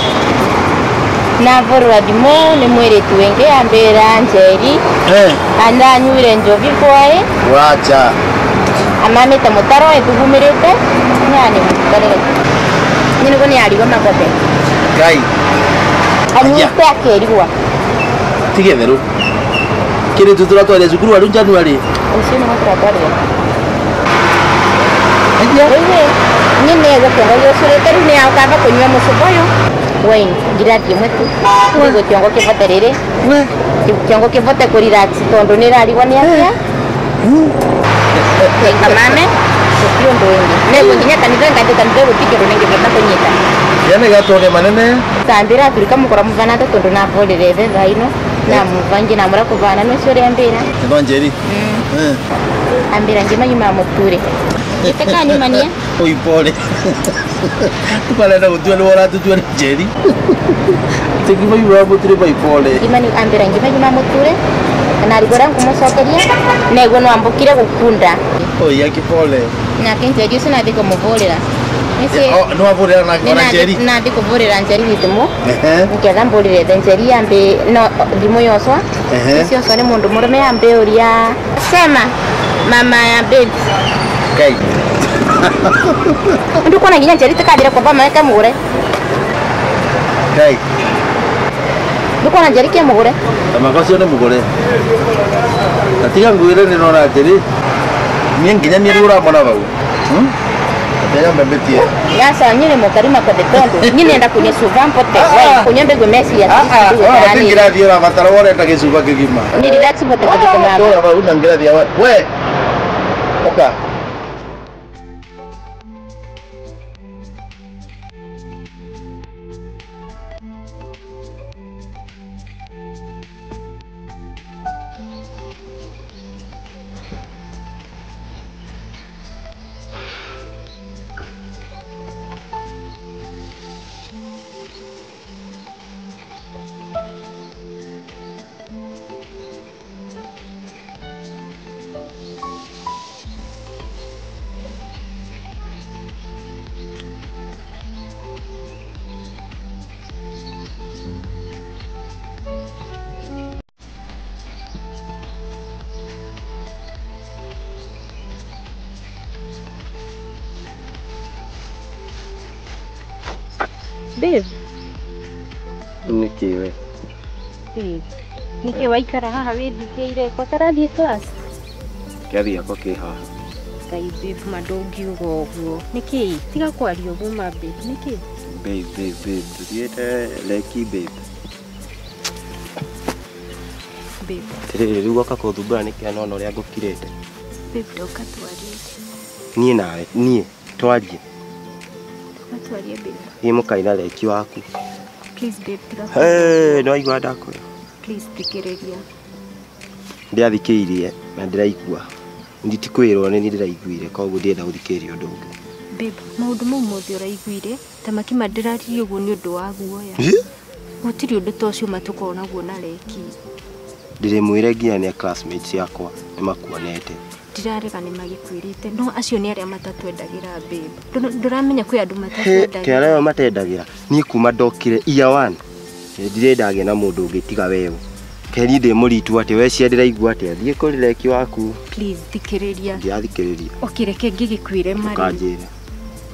Na mbũrĩrwa thimũ nĩ mwĩrĩtu wĩngĩ ambĩra Njeri. Eh. Ananyuire njovi kwaĩ. Wacha. Amamĩte mũtaro ĩthugumĩrĩte nyani mũtarĩ. Nĩ nĩguo nĩarigwo makobe. Ngai. Anyuĩte akĩrigwo. Ti gĩtherũ. Kĩrĩtu tũratwarire cukuru wa rĩu January. Ũcio nĩguo tũratwarire. Wewe nyine gũkĩongo gĩũcũrĩte rĩu nĩ yakamba kũnyua mũcuba ũyũ wine ngirathi ĩmwe tu nĩguo kĩongo kĩbote rĩrĩ kĩongo kĩbote kũ relax tondũ nĩ ĩrarigwo nĩ atĩa kamame gũtirĩ ũndũ ũngĩ nĩguo nginya kanitha ngathiĩ kanitha gũtirĩ kĩndũ nĩngĩbota kũnyita yani gatone manene tambira turika mukora muvanata tondu navolere thaa ino namuvangi namura kuvana nucio uria ambira no njeri ambira ngima nyuma muture iteka nyumania oi pole tukalenda gutua ni wora tutua ni njeri tekima yuma muture bai pole ngima ni ambira ngima nyuma muture na rigora ngumucokeria neguo no ambukire gukunda oi akipole na kinje juice na thiko muvolera oh no avurira na njeri na thiko vurira njeri githumo nketha mburire the njeri yambe no thimu yoswa cio swa ni mundu murume yambe uria sema mama ya baby kai ndu kona nginya njeri tikathira kwa mama ka mugure kai ndu kona njeri ke mugure mama ko cio ni mugure atiga nguire ni nona njeri ni nginya ni uramona bau Tena mbetie. Yasa nyine mukarima kwa detondu. Nyine enda kunywa suva mpote. Wewe kunywa mbegu mesi ya sisi. Ah, ngira thira batara wore enda gĩcuba kĩgima. Ni relax mpote kwa detondu. Tora ba una ngira thia we. Oka. Babe. Niki we. Babe. Niki waikara haha wĩthikĩire kwa karathiĩ class. Kĩathi gĩakwa kĩ haha. Ngai babe ma ndũngiuga ũguo. Nĩkĩ? Tiga kwaria ũguo ma babe. Nĩkĩ? Babe, babe, babe. Tũthiĩte leki babe. Babe. Atĩrĩrĩ rĩu woka kũthumbũra nĩkĩ nona ũrĩa ngũkirĩte? Babe ndoka twarie. Niĩ nawe, niĩ twarie. Ndoka twarie babe. Thiĩ mũkaina leki waku. Please babe tiga. Hey, no waigua ndakwĩra. Please thikĩrĩria. Ndĩrathikĩrĩirie na ndĩraigua. Nditikwĩrwo nĩ niĩ ndĩraiguire koguo ndĩrenda gũthikĩrĩria ũndũ ũngĩ. Babe, maũndũ mau mothe ũraiguire ta makima ndĩraririe ũguo nĩ ũndũ wa guoya. Gũtirĩ ũndũ ta ũcio matũkorwo naguo na leki. Ndĩrĩmwĩre nginya nĩ classmates yakwa nĩ makuonete. Ndirarega nĩ magĩkwĩrĩte no acio nĩ arĩa matatwendagĩra babe. Ndũramenya kwĩ andũ matatwendagĩra. Kĩ arĩa matendagĩra niĩ kuma ndokire year 1 ndirĩ ndagĩa na mũndũ ũngĩ tiga wewe. Ke niĩ ndĩ mũritu atĩ we cia ndĩraigua atĩa thiĩ kũrĩ leki waku. Please thikĩrĩria. Ndirathikĩrĩria. Okay reke ngĩgĩkwĩre marĩ. Ũkanjĩra.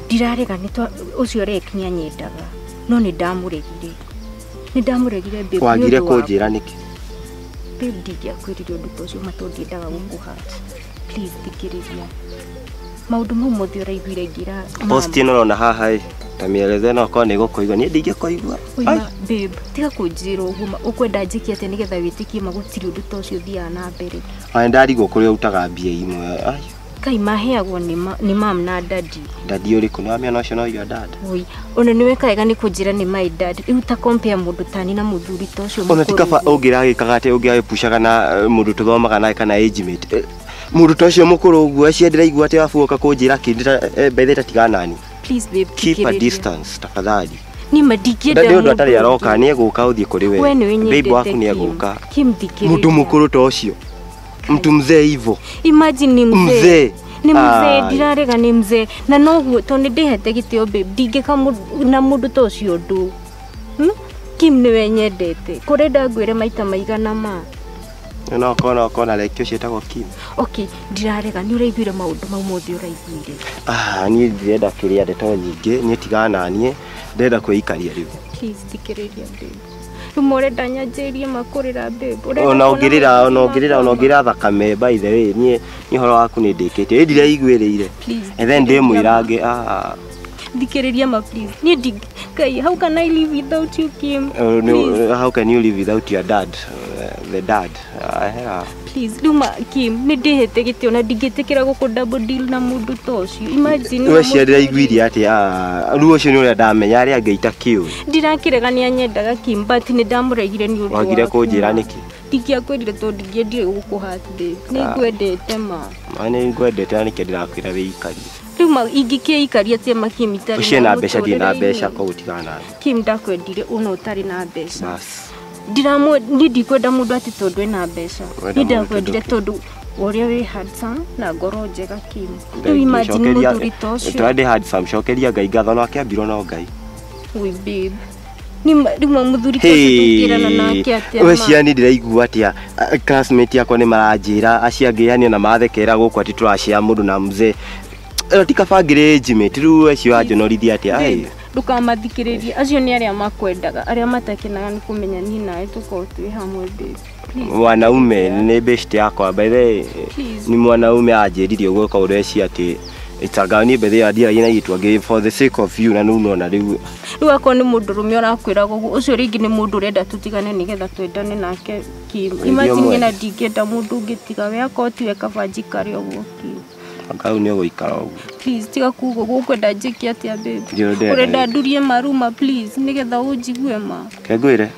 Ndirarega nĩ ũcio leki nĩanyendaga no nĩ ndamũregire. Nĩ ndamũregire babe. Wagire kũnjĩra nĩkĩ? Babe ndingĩakwĩrire ũndũ ta ũcio ma tondũ ndiendaga gũkũhurt. Please thikĩrĩria. Maũndũ mau mothe ũraiguire ngĩra post ĩno ũrona haha ĩ ta mĩerethe no korwo nĩ gũkũigua niĩ ndingĩkũigua. Babe tiga kũnjĩra ũguo ma ũkwenda njĩke atĩa nĩgetha wĩtĩkie ma gũtirĩ ũndũ ta ũcio ũthiaga na mbere. Aya ndarigwo kũrĩa ũrutaga mbia imwe. Ai Kai maheagwo nĩ mam na daddy. Daddy ũrĩkũ nĩ wamenya ũcio no your dad. Oi ona nĩ weka wega nĩ kũnjĩra nĩ my dad. Rĩu ta compare mũndũ tani na mũthuri ta ũcio Ona ti kaba ũngĩragĩkaga atĩ ũngĩagĩpucaga na mũndũ tũthomaga nake kana age mate. Mũndũ ta ũcio mũkũrũ ũguo acio ndĩraigua atĩ wabu ũka kũnjĩra kĩndĩ bethe ta tiga nani. Please babe keep a distance tafadhali. Ni madingĩenda mũndũ ũndũ atarĩ aroka nĩ egũka ũthiĩ kũrĩ we. Babe waku nĩ egũka. Kim thikĩrĩria. Mũndũ mũkũrũ ta ũcio. Mtu mzee hivyo. Imagine ni mzee. Ni mzee ndirarega ni mzee na noguo to nĩ ndĩhete gĩtĩo babe ndingĩka na mũndũ ta ũcio ũndũ. Kim nĩwe nyendete. Kũrenda ngwĩre maita maigana ma. No kona kona leki ũcio ĩtagwo Kim. Okay ndirarega nĩ ũraiguire maũndũ mau mothe ũraiguire. Ah niĩ ndirenda kĩrĩa ndeto nyingĩ niĩ tigana na niĩ ndĩrenda kwĩikaria rĩu. Please thikĩrĩria babe. Rĩu ũrenda nyanjĩrie makũrĩra babe. Ona ũngĩrĩra ona ũngĩrĩra ona ũngĩrĩra thakame by the way niĩ ũhoro waku nĩ ndĩkĩtie. Ĩ ndiraiguĩrĩire. And then ndĩmwĩra ngĩ ah thikĩrĩria ma please. Niĩ ndi Kai, how can I live without you, Kim? No, how can you live without your dad? The dad. Please, Luma, Kim, nĩ ndĩhĩte gĩtĩo na ndingĩtĩkĩra gũkũ double deal na mũndũ ta ũcio. Imagine. We ciarĩ iguirie atĩ rĩu ũcio nĩ ũrĩa ndamenya arĩa angĩ itakĩũĩ. Ndirakĩrega nĩ anyendaga Kim, but nĩ ndamũregire nĩ ũndũ waku. Wagire kũnjĩra nĩkĩ? Ndingĩakwĩrire tondũ ndingĩendire gũkũhurt babe. Nĩ ngwendete ma. Ma nĩ ngwendete na nĩkĩo ndĩrakwĩra wĩikarie. Rĩu ingĩkĩikaria atĩa ma Kim itarĩ na. Ũcio na mbeca ndirĩ na mbeca koguo tigana nawe. Kim ndakwendire ũna ũtarĩ na mbeca. Ndiramwe niĩ ndikwenda mũndũ atĩ tondũ ena mbeca. Niĩ ndakwendire tondũ ũrĩa wĩ handsome na ngoro njega Kim. Rĩu imagine mũthuri ta ũcio. Tondũ handsome cokeria Ngai ngatho no akĩambirwo no Ngai. Ui babe. Rĩu mũthuri ta ũcio tũngĩrana nake atĩa ma. We ciani ndĩraigua atĩa classmate yakwa nĩ maranjĩra acio angĩ yani ona mathekera gũkũ atĩ tũracea mũndũ na mzee. Ĩno ti kaba ngĩrĩnjimĩte rĩu acio anjonorithia atĩa ai. Ndũkamathikĩrĩrie acio nĩ arĩa makwendaga arĩa matakenaga nĩ kũmenya niĩ nawe tũkorwo twĩ hamwe babe. Mwanaume nĩ best yakwa by the way ni mwanaume anjĩrire ũguo koguo ndeci atĩ itanga niĩ bethe andiaragia na itũ angĩ for the sake of you na nĩ unaona rĩu. Rĩu akorwo nĩ mũndũrũme ũrakwĩraga ũguo ũcio rĩngĩ nĩ mũndũ ũrenda tũtigane nĩgetha twendane nake Kim. Imagine na ndingĩenda mũndũ ũngĩ tiga we akorwo tiwe kaba njikare ũguo Kim. Anga nĩ ũgũikara ũguo. Please tiga kuga ũguo ũkwenda njĩke atĩa babe. Ũrenda ndurie maruma please nĩgetha ũnjigue ma. Ke ngwĩre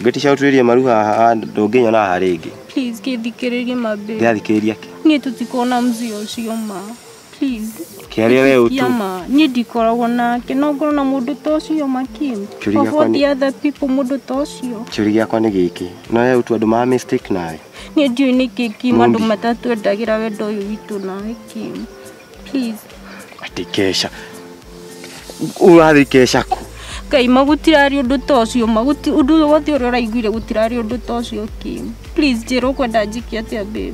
ũngĩtica ũtuĩrie maru haha ndũngĩnyona haha rĩngĩ. Please kĩthikĩrĩrie ma babe. Ndĩrathikĩrĩria kĩ? Niĩ tũtikona mzee ũcio ma. Please. Kĩaria we ũtu. Ma niĩ ndikoragwo nake no ngorwo na mũndũ ta ũcio ma Kim. Of all the other people mũndũ ta ũcio. Kĩũria gĩakwa nĩ gĩkĩ. No we ũtu andũ ma mistake nawe. Niĩ ndiũĩ nĩkĩ Kim andũ matatwendagĩra wendo ũyũ witũ nawe Kim. Please. Atĩ kesha. Ũrathiĩ kesha kũ? Ngai ma gũtirarĩ ũndũ ta ũcio ma ũndũ wothe ũrĩa ũraiguire gũtirarĩ ũndũ ta ũcio Kim. Please njĩra ũkwenda njĩke atĩa babe.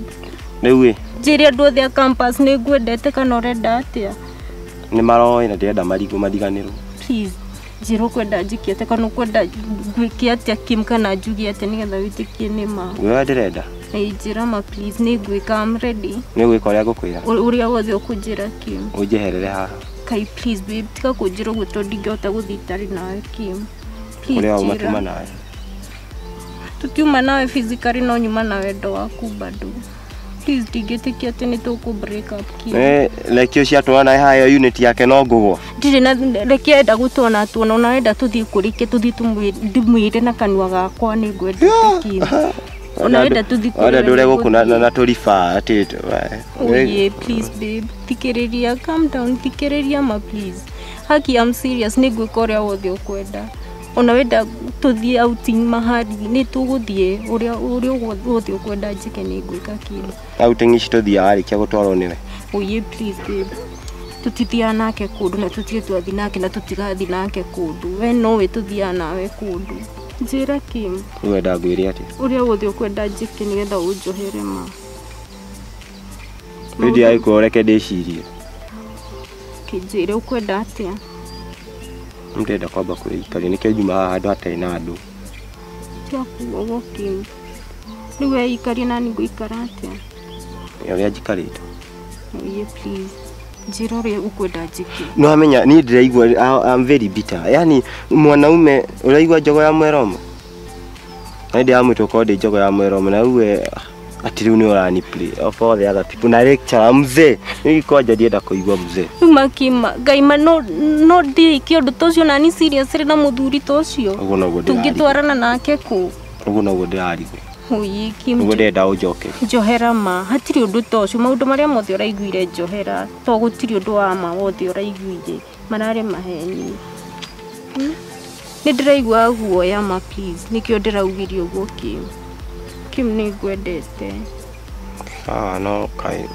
Rĩu ĩ. Njĩre andũ othe a campus nĩ ngwendete kana ũrenda atĩa? Nĩ maroĩ na ndĩrenda marigũ mariganĩrwo. Please njĩra ũkwenda njĩke atĩa kana ũkwenda ngwĩke atĩa Kim kana njuge atĩa nĩgetha wĩtĩkie nĩ ma. Wewe ndĩrenda. Ĩĩ njĩra ma please nĩ ngwĩka I'm ready. Nĩ ũgwĩka ũrĩa ngũkwĩra. Ũrĩa wothe ũkũnjĩra Kim. Ũnjeherere haha. Kai please babe tiga kũnjĩra ũguo tondũ ndingĩhota gũthiĩ itarĩ nawe Kim. Please Ũrĩa wauma tuma nawe. Tũtiuma nawe physically no nyuma na wendo waku bado. Please ndingĩtĩkia atĩ nĩ tũkũ break up Kim. Reke ũcio atwana nawe haha ĩyo unit yake no ngũgwa. Ndirĩ na reke enda gũtwana atuona ona wenda tũthiĩ kũrĩ tũthiĩ ndĩmwĩre na kanua gakwa nĩ ngwendete Kim. Ona wenda tũthiĩ kũrĩ. Ona ndũre gũkũ na tũriba atĩ. Oye please babe thikĩrĩria calm down thikĩrĩria ma please. Haki I'm serious nĩ ngwĩka ũrĩa wothe ũkwenda. Ona wenda tũthiĩ outing mahali nĩ tũgũthiĩ ũrĩa wothe ũkwenda njĩke nĩ ngwĩka Kim. Outing ici tũthiaga warĩkia gũtwarwo nĩwe. Oye please babe. Tũtithiaga nake kũndũ na tũtirĩ twathiĩ nake na tũtigathiĩ nake kũndũ. We nowe tũthiaga nawe kũndũ. Njĩra Kim. Ũrenda ngwĩre atĩa? Ũrĩa wothe ũkwenda njĩke nĩgetha ũnjohere ma. Rĩu ndiragĩkorwo reke ndĩcirie. Kĩnjĩre ũkwenda atĩa? Ndĩrenda kwamba kwĩikaria nĩkĩo njuma haha handũ hatarĩ na andũ. Tiga kuuga ũguo Kim. Rĩu weikaria nani ngũikara atĩa? Ũrĩa njikarĩte. Oye please. Njĩra ũrĩa ũkwenda njĩke. No amenya niĩ ndĩraigua I'm very bitter. Yani mwanaume ũraigua njogo ya mweromo. Na ndĩramwĩta ũkorwo ndĩ njogo ya mweromo na rĩu atĩ rĩu nĩ ũrani play of all the other people na lecturer mzee. Nĩ kwanja ndienda kũigua mzee. Rĩu Kim Ngai ma no ndĩke ũndũ ta ũcio nani serious na mũthuri ta ũcio. Ũguo noguo ndĩrarigwo. Tũngĩtwarana nake kũ? Ũguo noguo ndĩrarigwo. Oye Kim. Ũguo ndĩrenda ũnjoke. Njohera ma hatirĩ ũndũ ta ũcio maũndũ marĩa mothe ũraiguire njohera to gũtirĩ ũndũ wa ma wothe ũraiguire mararĩ maheni. Nĩ ndĩraigua guoya ma please nĩkĩo ndĩraugire ũguo Kim. Kim nĩ ngwendete. Ah no kai.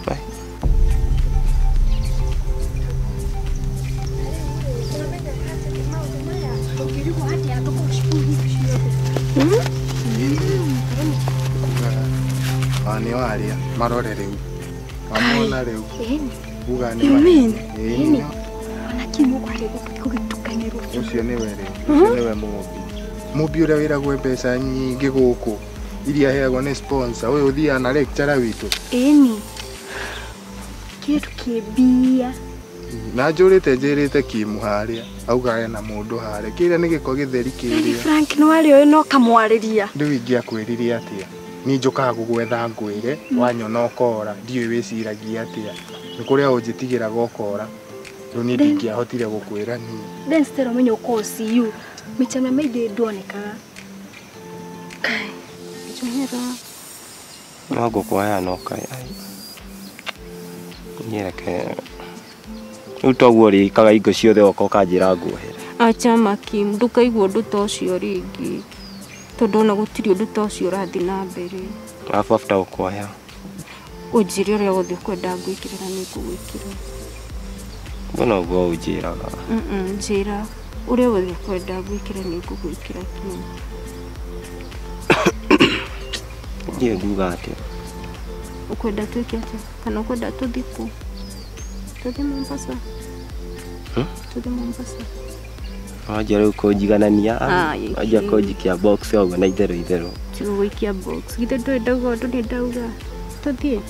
Nĩ waria marore rĩu. Mamona rĩu. Uga nĩ wa. Ona Kim ũkwarĩ gũgĩtukanĩrwo. Ũcio nĩwe rĩu. Ũcio nĩwe mũmbi. Mũmbi ũrĩa wĩragwo mbeca nyingĩ gũkũ iria aheagwo nĩ sponsor ũyũ ũthiaga na lecturer witũ. Ĩni. Kĩndũ kĩmbia. Na njũrĩte njĩrĩte Kimu harĩa auga ena mũndũ harĩa kĩrĩa nĩ gĩko gĩtheri kĩrĩa. Frank nĩ warĩ ũyũ no kamwarĩria. Rĩu ingĩakwĩrire atĩa? Niĩ njũkaga gũgwetha ngwĩre wanyona ũkora ndiũĩ wĩciragia atĩa. Nĩ kũrĩa ũnjĩtigĩraga ũkora. Rĩu niĩ ndingĩahotire gũkwĩra niĩ. Then Stella ũmenye ũkorwo CU. Mĩchana maingĩ ndwonekaga. Kai. Njohera. No ngũkuoya no kai. Niĩ reke rĩu toguo ũrĩkaga hingo ciothe woka ũkanjĩra nguohere. Acha Makim, ndũkaigua ũndũ ta ũcio rĩngĩ. Tondũ ona gũtirĩ ũndũ ta ũcio ũrathiĩ na mbere. Alafu after ũkuoya. Ũnjĩre ũrĩa wothe ũkwenda ngwĩkĩre na nĩngũgwĩkĩra. Mbona ũguo ũnjĩraga? Njĩra ũrĩa wothe ũkwenda ngwĩkĩre nĩngũgwĩkĩra Kim. Ndiĩ nguga atĩa? Ũkwenda twĩke atĩa? Kana ũkwenda tũthiĩ kũ? Tũthiĩ Mombasa? Tũthiĩ Mombasa? Wanjia rĩu kũnjiganania, wanjia kũnjikia box ũguo na itherũ itherũ. Tigũgũikia box. Githĩ ndũĩ ndauga ũndũ nĩ ndauga. Tũthiĩ?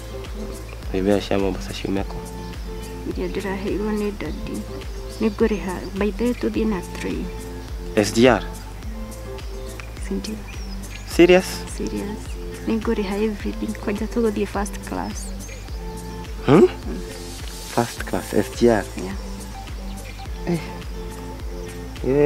Mbeca cia Mombasa ciume kũ? Iria ndĩraheirwo nĩ daddy. Nĩngũrĩha. By the way tũthiĩ na train. SGR? Sindio. Serious? Serious. Nĩngũrĩha everything. Kwanja tũgũthiĩ first class. First class SGR? Yeah.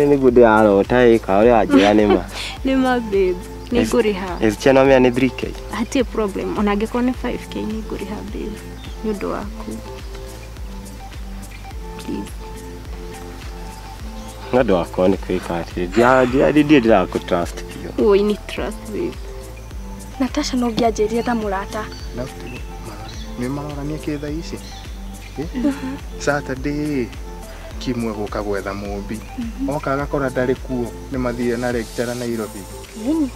Nĩguo ndĩrarota ĩ ka ũrĩa wanjĩra nĩ ma. Nĩ ma babe. Nĩngũrĩha. SGR no menya nĩ 3K? Hatirĩ problem. Ona angĩkorwo nĩ 5K nĩngũrĩha babe. Nĩ ũndũ waku. Please. Nĩ ũndũ wakwa nĩ kwĩka atĩrĩ. Ndiĩ ndĩrakũ trust biũ. Oh, you need trust babe. Natasha no ngĩanjĩrire ta mũrata. Nĩ marorania kĩ thaa ici? Saturday Kimwe gũka gwetha mũmbi. Oka agakora ndarĩ kuo nĩ mathire na lecturer Nairobi.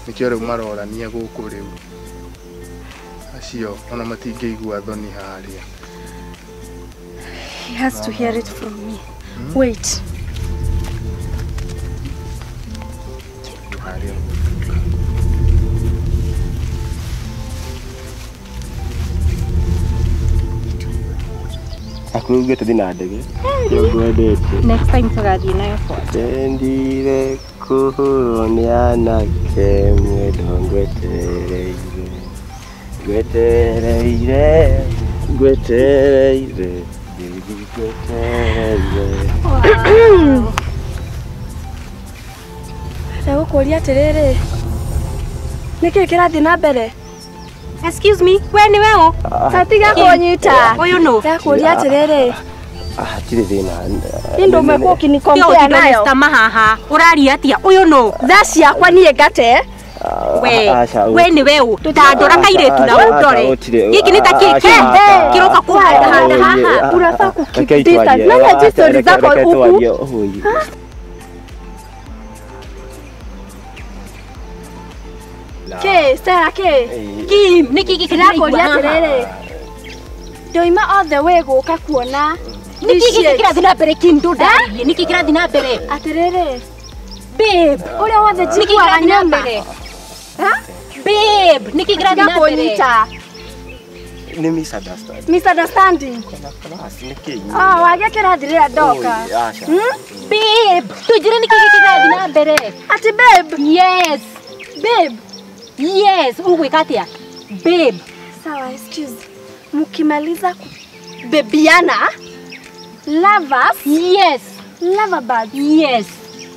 Nĩkĩo rĩu marorania gũkũ rĩu. Acio ona matingĩigua thoni harĩa. He has to hear it from me. Wait. Harĩa. Akuruge tũthiĩ na ndege. Nĩngwendete. Next time tũgathiĩ nayo kwa. Ndendire kũhũrwo nĩ anake mwendo ngwetereire. Ngwetereire. Ngwetereire. Baby ngwetereire. Ndagũkũria atĩrĩrĩ. Nĩkĩĩ kĩrathiĩ na mbere? Excuse me, we nĩ we ũ? Tatiga kũnyita. Ũyũ nũ? Ndakũria atĩrĩrĩ. Hatirĩ thĩna. Nĩ ndũmwe kũkini compare nayo. Mr. Mahaha, ũraria atĩa? Ũyũ nũ? Thaa ciakwa niĩ ngate. We nĩ we ũ? Ta ndora kairĩtu na ũndore. Gĩkĩ nĩ ta kĩ? Kĩroka kũhanda handa haha. Unafaa ku keep distance. Nani ajui story zako huku? Kĩ, Stella kĩ? Kim, nĩkĩ gĩkĩ Ndĩrakũria atĩrĩrĩ. Ndoima all the way gũka kuona. Nĩkĩ gĩkĩ kĩrathiĩ na mbere Kim ndũndarĩrie? Nĩkĩ kĩrathiĩ na mbere? Atĩrĩrĩ. Babe, ũrĩa wothe njiguaga nyama. Babe, nĩkĩ kĩrathiĩ na mbere? Kũnyita. Nĩ misunderstanding. Misunderstanding. Oh, wagĩa kĩrathi rĩrĩa ndoka. Babe, tũnjĩre nĩkĩ gĩkĩ kĩrathiĩ na mbere? Ati babe. Yes. Babe. Yes, ũgwĩka atĩa? Babe. Sawa, excuse. Mukimaliza kubebiana, lovers. Yes. Lover birds. Yes.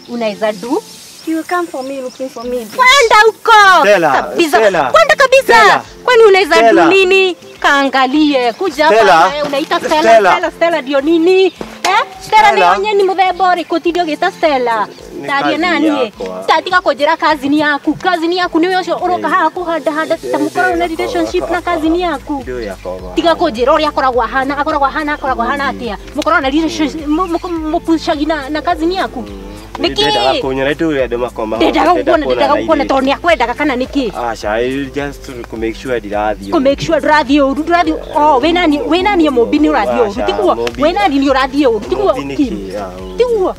Unaweza do? You will come for me looking for me. Kwenda huko. Kabisa. Kwenda kabisa. Kwani unaweza do nini? Kaangalie. Kuja hapa unaita Stella. Stella, Stella ndio nini? Eh? Stella ni onye ni muthemba ũrĩkũ ti ndio gĩta Stella. Taria nani? Tatika kũnjĩra cousin yaku. Cousin yaku nĩwe ũcio ũroka haha kũhanda handa ta mũkoragwo na relationship na cousin yaku. Tiga kũnjĩra ũrĩa akoragwo ahana, akoragwo ahana, akoragwo ahana atĩa. Mũkoragwo na relationship mũpucagi na cousin yaku. Nĩkĩ? Ndendaga kũnyona itũ ũrĩa andũ makoma. Ndendaga gũkuona tondũ nĩakwendaga kana nĩkĩ? Aca, just to make sure ndirathiĩ. Kũ make sure ndũrathiĩ ũru, ndũrathiĩ. Oh, wĩna niĩ Mũmbi nĩ ũrathiĩ ũru. Tiguo? Wĩna niĩ nĩ ũrathiĩ ũru. Tiguo? Tiguo?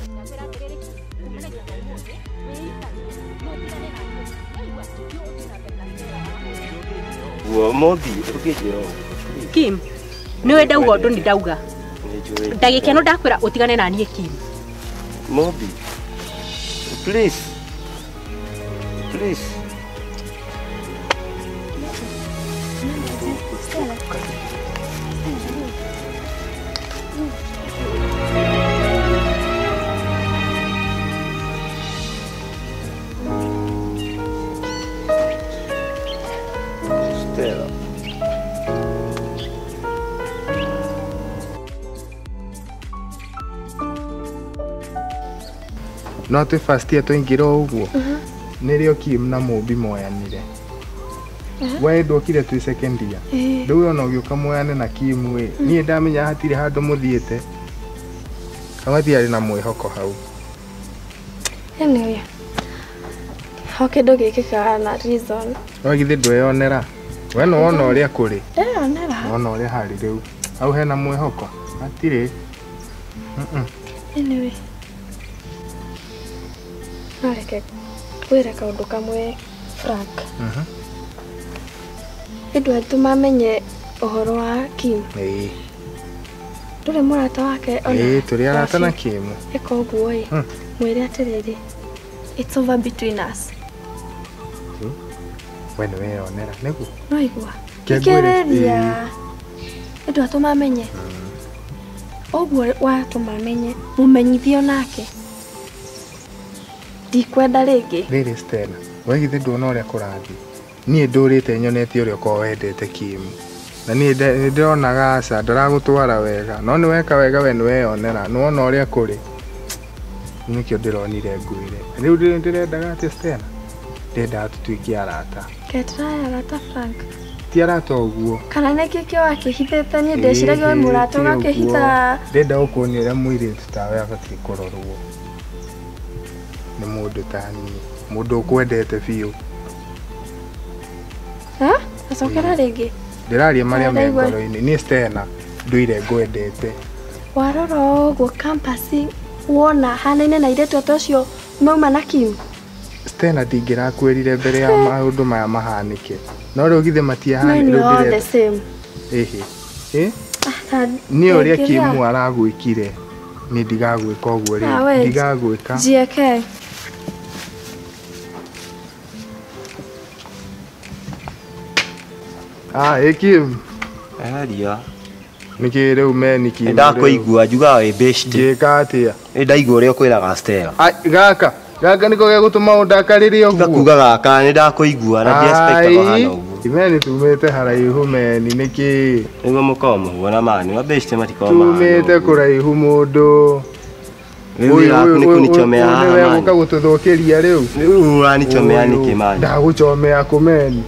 Ũguo Mothi ũkĩnjĩra ũguo. Kim niwe ndauga ũndũ nĩ ndauga. Ndagĩka ĩno ndakwĩra ũtigane na niĩ Kim. Mobi please. Please. Stella. No atĩ first year twaingĩra o ũguo nĩrĩo Kim na Mũmbi moyanire. We ndokire twĩ second year. Rĩu ona ũgĩũka moyane na Kim ĩ niĩ ndamenya hatirĩ handũ mũthiĩte. Hau hatiarĩ na mwĩhoko hau. Anyway, hau kĩndũ gĩkĩkaga na reason. No githĩ ndweyonera? We nĩ wona ũrĩa kũrĩ. Ndeyonera. Wona ũrĩa harĩ rĩu. Hau hena mwĩhoko? Hatirĩ. Anyway. No reke ngwĩre kaũndũ kamwe Frank. Andũ aitũ mamenye ũhoro wa Kim. Ĩĩ. Ndũrĩ mũrata wake ona. Ĩĩ tũrĩ arata na Kim. Ĩka ũguo ĩ. Mwĩre atĩrĩrĩ, it's over between us. We nĩ weyonera nĩguo? No igua. Thikĩrĩria. Andũ aitũ mamenye. Ũguo watũma menye, mũmenyithie onake. Ndikwenda rĩngĩ. Rĩrĩ Stella, we githĩ nduona ũrĩa kũrathiĩ? Niĩ ndũrĩte nyonete ũrĩa ũkoragwo wendete Kim. Na niĩ ndĩronaga aca ndaragũtwara wega. No nĩ weka wega we nĩ weyonera, nĩ wona ũrĩa kũrĩ. Nĩkĩo ndĩronire ngwĩre. Rĩu ndĩrendaga atĩ Stella, ndĩrendaga tũtuĩke arata. Ketũraya arata Frank. Ti arata ũguo. Kana nĩkĩ kĩo wakĩhithĩte? Niĩ ndeciragia we mũrata ũgakĩhitha. Ndĩrenda gũkuonia ũrĩa mũirĩtu tawe abatiĩ kũrorwo. Nĩ mũndũ ta niĩ, mũndũ ũkwendete biũ. Ha? Acokera rĩngĩ. Ndĩraria marĩa me ngoro-inĩ. Niĩ Stella ndũire ngwendete. Warora ũguo campus wona hanaine na airĩtu ta ũcio mauma na Kim. Stella ndingĩrakwĩrire mbere ya maũndũ maya mahanĩke. No rĩu githĩ matiahanĩke rĩu ndĩrenda. Ĩhĩ. Ĩ? Niĩ ũrĩa Kim aragwĩkire niĩ ndigagwĩka ũguo rĩu. Ndigagwĩka. Njieke. Ah, ĩ Kim. Aria. Nĩkĩ rĩu meni Kim? Ndakũigua njugaga wĩ best. Njĩka atĩa? Nĩ ndaigua ũrĩa ũkwĩraga Stella. Ai, gaka. Gaka nĩko gegũtũma ũndakarĩre ũguo. Ngakuga gaka nĩ ndakũigua na ndiexpectaga ũhana ũguo. Meni tumĩte haraihu meni nĩkĩ? Nĩguo mũkorwo mũhuana mani, wa best matikorwo mahana. Tumĩte kũraihu mũndũ. Rĩu wĩra waku nĩ kũnichomea haha mani. Nĩwe gũka gũtũthũkĩria rĩu. Rĩu ũranichomea nĩkĩ mani? Ndagũchomea kũ meni?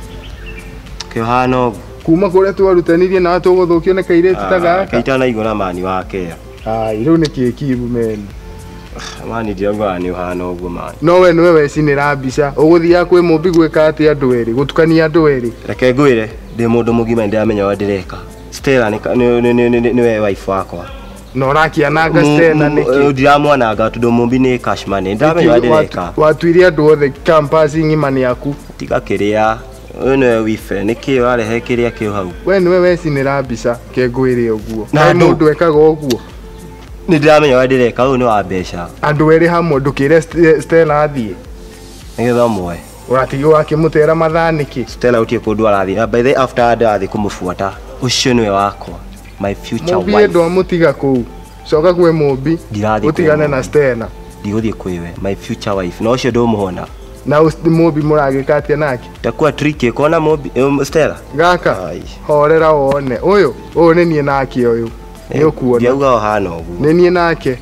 Kĩohana ũguo. Kuma kũrĩa twarutanirie na tũgũthũkio nĩ kairĩtu ta gaka. Kaitanaigua na mani wake. Ai, rĩu nĩkĩ Kim meni? Mani ndiraugaga nĩ ũhana ũguo mani. No we nĩwe wecinĩra mbica. Ũgũthiaga kwĩ Mũmbi gwĩka atĩa andũ erĩ? Gũtukania andũ erĩ. Reke ngwĩre, ndĩ mũndũ mũgima nĩndĩramenya ũrĩa ndĩreka. Stella nĩwe wife wakwa. Na ũrakĩananga Stella nĩkĩ? Ndiramwananga tondũ Mũmbi nĩ cash money. Nĩndĩramenya ũrĩa ndĩreka. Watuire andũ othe campus ng'ima nĩ aku. Tiga kĩrĩa. Ũyũ nĩwe wife, nĩkĩ ũrarehe kĩrĩa kĩu hau? We nĩwe wecinĩra mbica, ke ngwĩre ũguo. Na mũndũ ekaga ũguo. Nĩ ndĩramenya ũrĩa ndĩreka, ũyũ nĩ wa mbeca. Andũ erĩ hamwe ndũkĩre Stella athiĩ. Nĩgetha ũmuoe. Ũratigwo akĩmũtera mathaa nĩkĩ? Stella gũtirĩ kũndũ arathiĩ. Na by the after ndathiĩ kũmũbuata, ũcio nĩwe wakwa. My future wife. Mũmbi ndwamũtiga kũu. Coka kwĩ Mũmbi. Ũtigane na Stella. Ndigũthiĩ kwĩwe, my future wife. Na ũcio ndũmũhona. Na Mũmbi mũragĩka atĩa nake? Ndakua tricky kona Mũmbi Stella. Gaka. Horera wone. Ũyũ, ũyũ nĩ niĩ nake ũyũ. Nĩ ũkuona. Ndiauga ũhana ũguo. Nĩ niĩ nake.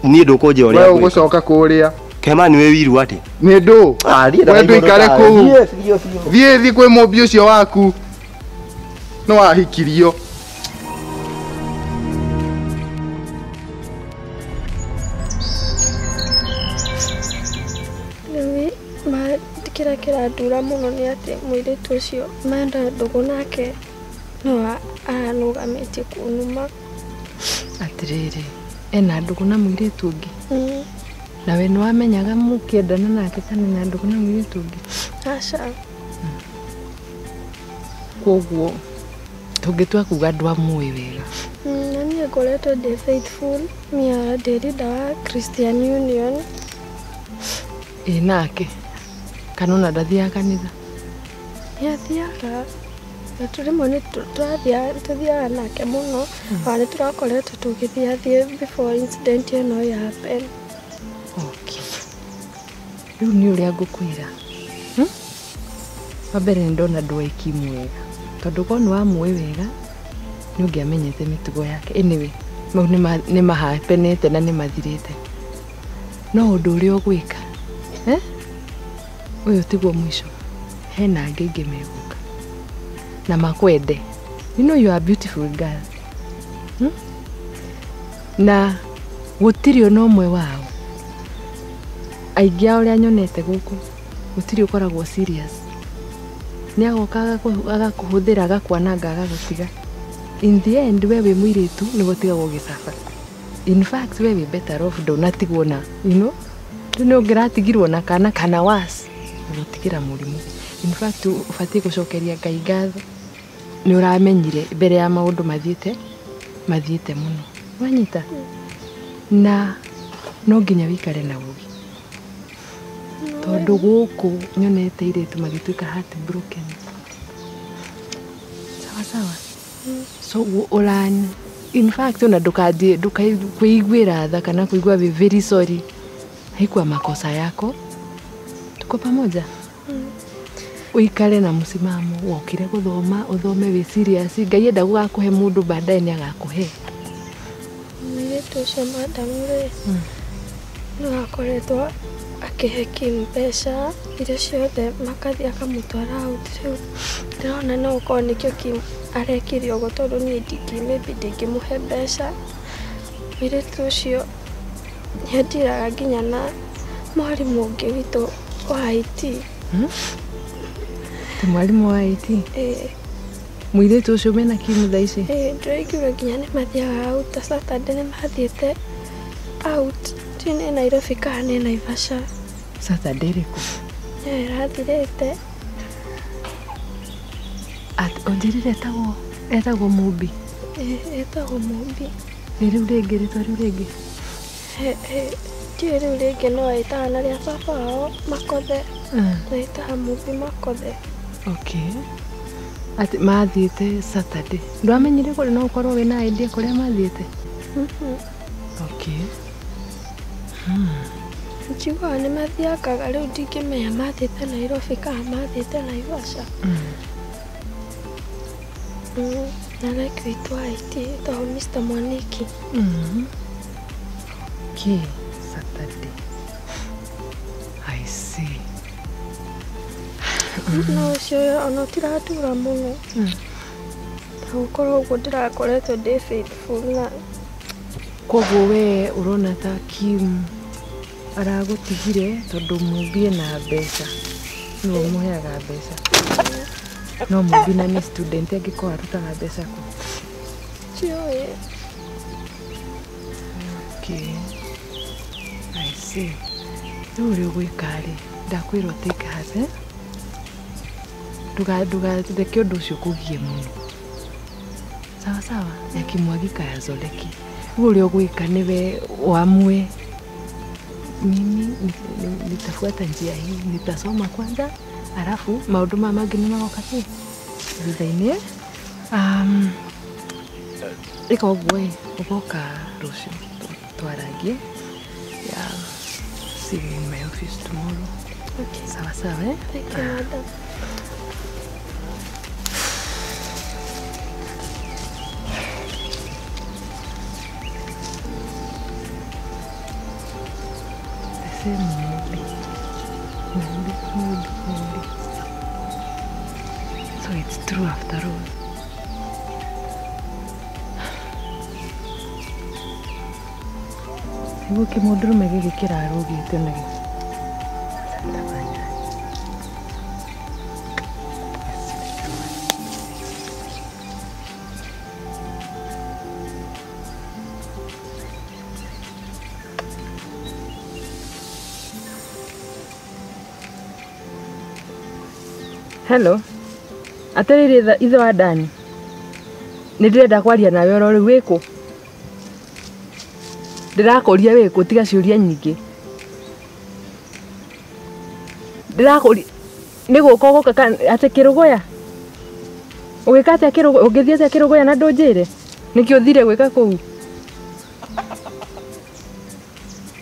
Niĩ ndũkũnjĩra ũrĩa We ũgũcoka kũrĩa. Kema nĩ wĩ wiru atĩ? Nĩ ndũ. We ndũikare kũu. Thiĩ thiĩ kwĩ Mũmbi ũcio waku. Nĩ wahikirio. Kĩrĩa kĩrandura mũno nĩ atĩ mũirĩtu ũcio menda ndũgũ nake no aranũgamĩtie kũnuma. Atĩrĩrĩ, ena ndũgũ na mũirĩtu ũngĩ? Nawe nĩ wamenyaga mũkĩendana nake kana ena ndũgũ na mũirĩtu ũngĩ? Aca. Koguo tũngĩtua kuga ndwamũĩ wega. Na niĩ ngoretwo ndĩ faithful, mia ndĩ leader wa Christian Union. Ĩ nake kana ona ndathiaga kanitha? Nĩathiaga na rĩmwe nĩ tũthiaga nake mũno, ona nĩ tũrakoretwo tũgĩthiathiĩ before incident ĩno ya happen. Okay. Rĩu nĩ ũrĩa ngũkwĩra. Wa mbere nĩ ndona ndwaiki mwega tondũ korwo nĩ wamũĩ wega nĩ ũngĩamenyete mĩtugo yake. Anyway, mau nĩ mahapenete na nĩ mathirĩte. No ũndũ ũrĩa ũgwĩka, ũyũ tiguo mũico, hena angĩ aingĩ megũka na makwende. You know you are a beautiful girl. Na gũtirĩ ona ũmwe wao, aingĩ ao ũrĩa nyonete gũkũ, gũtirĩ ũkoragwo serious. Nĩ agoka agakũhũthĩra agakwananga agagũtiga. In the end we wĩ mũirĩtu nĩwe ũtigagwo ũgĩcaba. In fact we wĩ better off ndũnatigwo na, you know, rĩu nĩ ũngĩratigirwo na kana kana worse ũgũtigĩra mũrimũ. In fact ũbatiĩ gũcokeria Ngai ngatho nĩ ũramenyire mbere ya maũndũ mathiĩte mũno. Wanyita? Na no nginya wĩikare na ũũgĩ tondũ gũkũ nyonete airĩtu magĩtuĩka heartbroken. Sawa sawa. So ũrani in fact ona ndũkanjie ndũkaiguĩra tha kana kũigua wĩ very sorry. Haikuwa makosa yako. Tuko pamoja? Uikare na msimamo, wokire guthoma, uthome wi serious. Ngai enda gũgakũhe mũndũ baadaye nĩ agakũhe. Mũirĩtu ũcio madam rĩ, no akoretwo akĩhe Kim mbeca iria ciothe makathiĩ akamũtwara out. Rĩu ndĩrona no gũkorwo nĩkĩo Kim arekire ũguo tondũ niĩ maybe ndingĩmũhe mbeca. Mũirĩtu ũcio nĩandiraga nginya na mwarimũ ũngĩ witũ wa IT. Ti mwarimũ wa IT? Ĩĩ. Mũirĩtu ũcio mena Kim thaa ici? Ĩĩ, ndĩraiguire nginya nĩ mathiaga out, ta Saturday nĩ mathiĩte out. Ndiũĩ nĩ Nairobi kana nĩ Naivasha. Saturday ĩrĩkũ? Nĩyo ĩrathirĩte. Ũnjĩrire etagwo Mũmbi? Ĩĩ, etagwo Mũmbi. Nĩ rĩu rĩngĩ rĩtwa rĩu rĩngĩ? Ndiũĩ rĩu rĩngĩ no ĩtaga na rĩa baba wao Makothe. Na ĩtaga Mũmbi Makothe. Okay. Atĩ mathiĩte Saturday. Ndwamenyire kũrĩa no ũkorwo wĩna idea kũrĩa mathiĩte? Okay. Njiguaga nĩ mathiangaga rĩu ndingĩmenya mathiĩte Nairobi kana mathiĩte Naivasha. Na like witũ wa IT etagwo Mr. Mwaniki. Okay, Saturday. I see. No ũcio ona ũtiratura mũno. Ta gũkorwo ũguo ndĩrakoretwo ndĩ faithful na koguo we ũrona ta Kim aragũtigire tondũ Mũmbi ena mbeca. Nĩwe ũmũheaga mbeca. No Mũmbi na nĩ student angĩkorwo arutaga mbeca kũ? Ndiũĩ. Okay. I see. Rĩu ũrĩa ũgwĩka rĩ, ndakwĩra take heart, eh? Ndũgareke ũndũ ũcio ũkũgie mũno. Sawa sawa, yakimwagika yazoleki. Rĩu ũrĩa ũgwĩka nĩwe uamue. Mimi nitafuata njia hii, nitasoma kwanza, alafu maũndũ maya mangĩ nĩ magoka tu thutha-inĩ. Ĩka ũguo ĩ, ũgoka rũciũ twarangie. Yeah, see you in my office tomorrow. Okay. Sawa sawa, eh? Thank you, madam. Mumbi. Mumbi, Mumbi, Mumbi. So it's true after all. Nĩguo kĩmũndũrũme gĩkĩ kĩrarũgĩte na gĩkĩ. Hello. Atĩrĩrĩ ithe wa Dani. Nĩ ndĩrenda kwaria nawe oro rĩu wĩkũ? Ndĩrakũria wĩkũ tiga ciũria nyingĩ. Ndĩrakũria nĩ gũka ũgũka atĩ kĩrũgũya? Ũgĩka atĩa kĩrũgũya? Ũngĩthiĩ atĩa kĩrũgũya na ndũnjĩre? Nĩkĩ ũthire gwĩka kũu?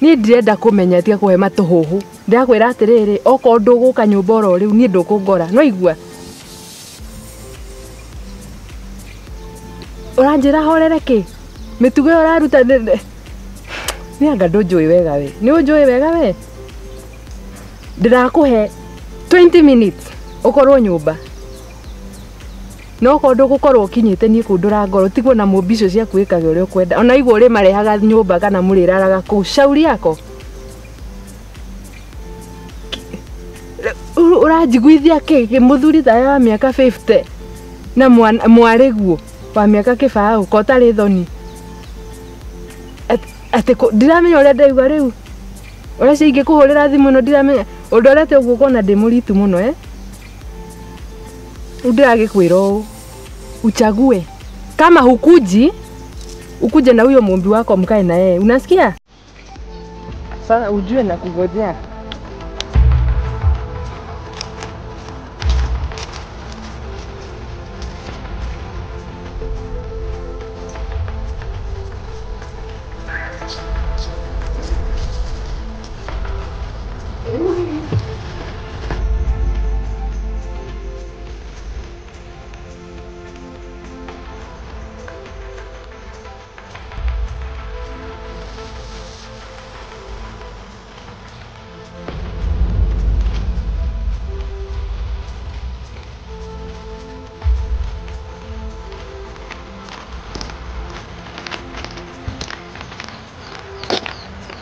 Niĩ ndirenda kũmenya tiga kũhe matũhũhũ. Ndĩrakwĩra atĩrĩrĩ, okorwo ndũgũka nyũmba oro rĩu niĩ ndũkũngora. No igua? Ũranjĩra horere kĩ? Mĩtugo ĩyo ũraruta nĩ anga ndũnjũĩ wega we. Nĩ ũnjũĩ wega we? Ndĩrakũhe 20 minutes ũkorwo nyũmba. No okorwo ndũgũkorwo ũkinyĩte niĩ kũndũra ngoro tigwo na mũmbi icio ciaku wĩkage ũrĩa ũkwenda. Ona igua ũrĩ marehaga nyũmba kana mũrĩraraga kũu. Shauri yako. Ũranjiguithia kĩ mũthuri tawe wa mĩaka 50 na mwarĩguo wa mĩaka kĩbaũ ko ũtarĩ thoni. Atĩ ndiramenya ũrĩa ndaigua rĩu. Ũrĩa cio ingĩkũhũrĩra thimũ ĩno ndiramenya. Ũndorete ũguo ũkona ndĩ mũritu mũno eh? Rĩu ndĩragĩkwĩra ũũ. Uchague. Kama hukuji, ukuje na huyo mumbi wako mkae na yeye. Unasikia? Sasa ujue na kungojea.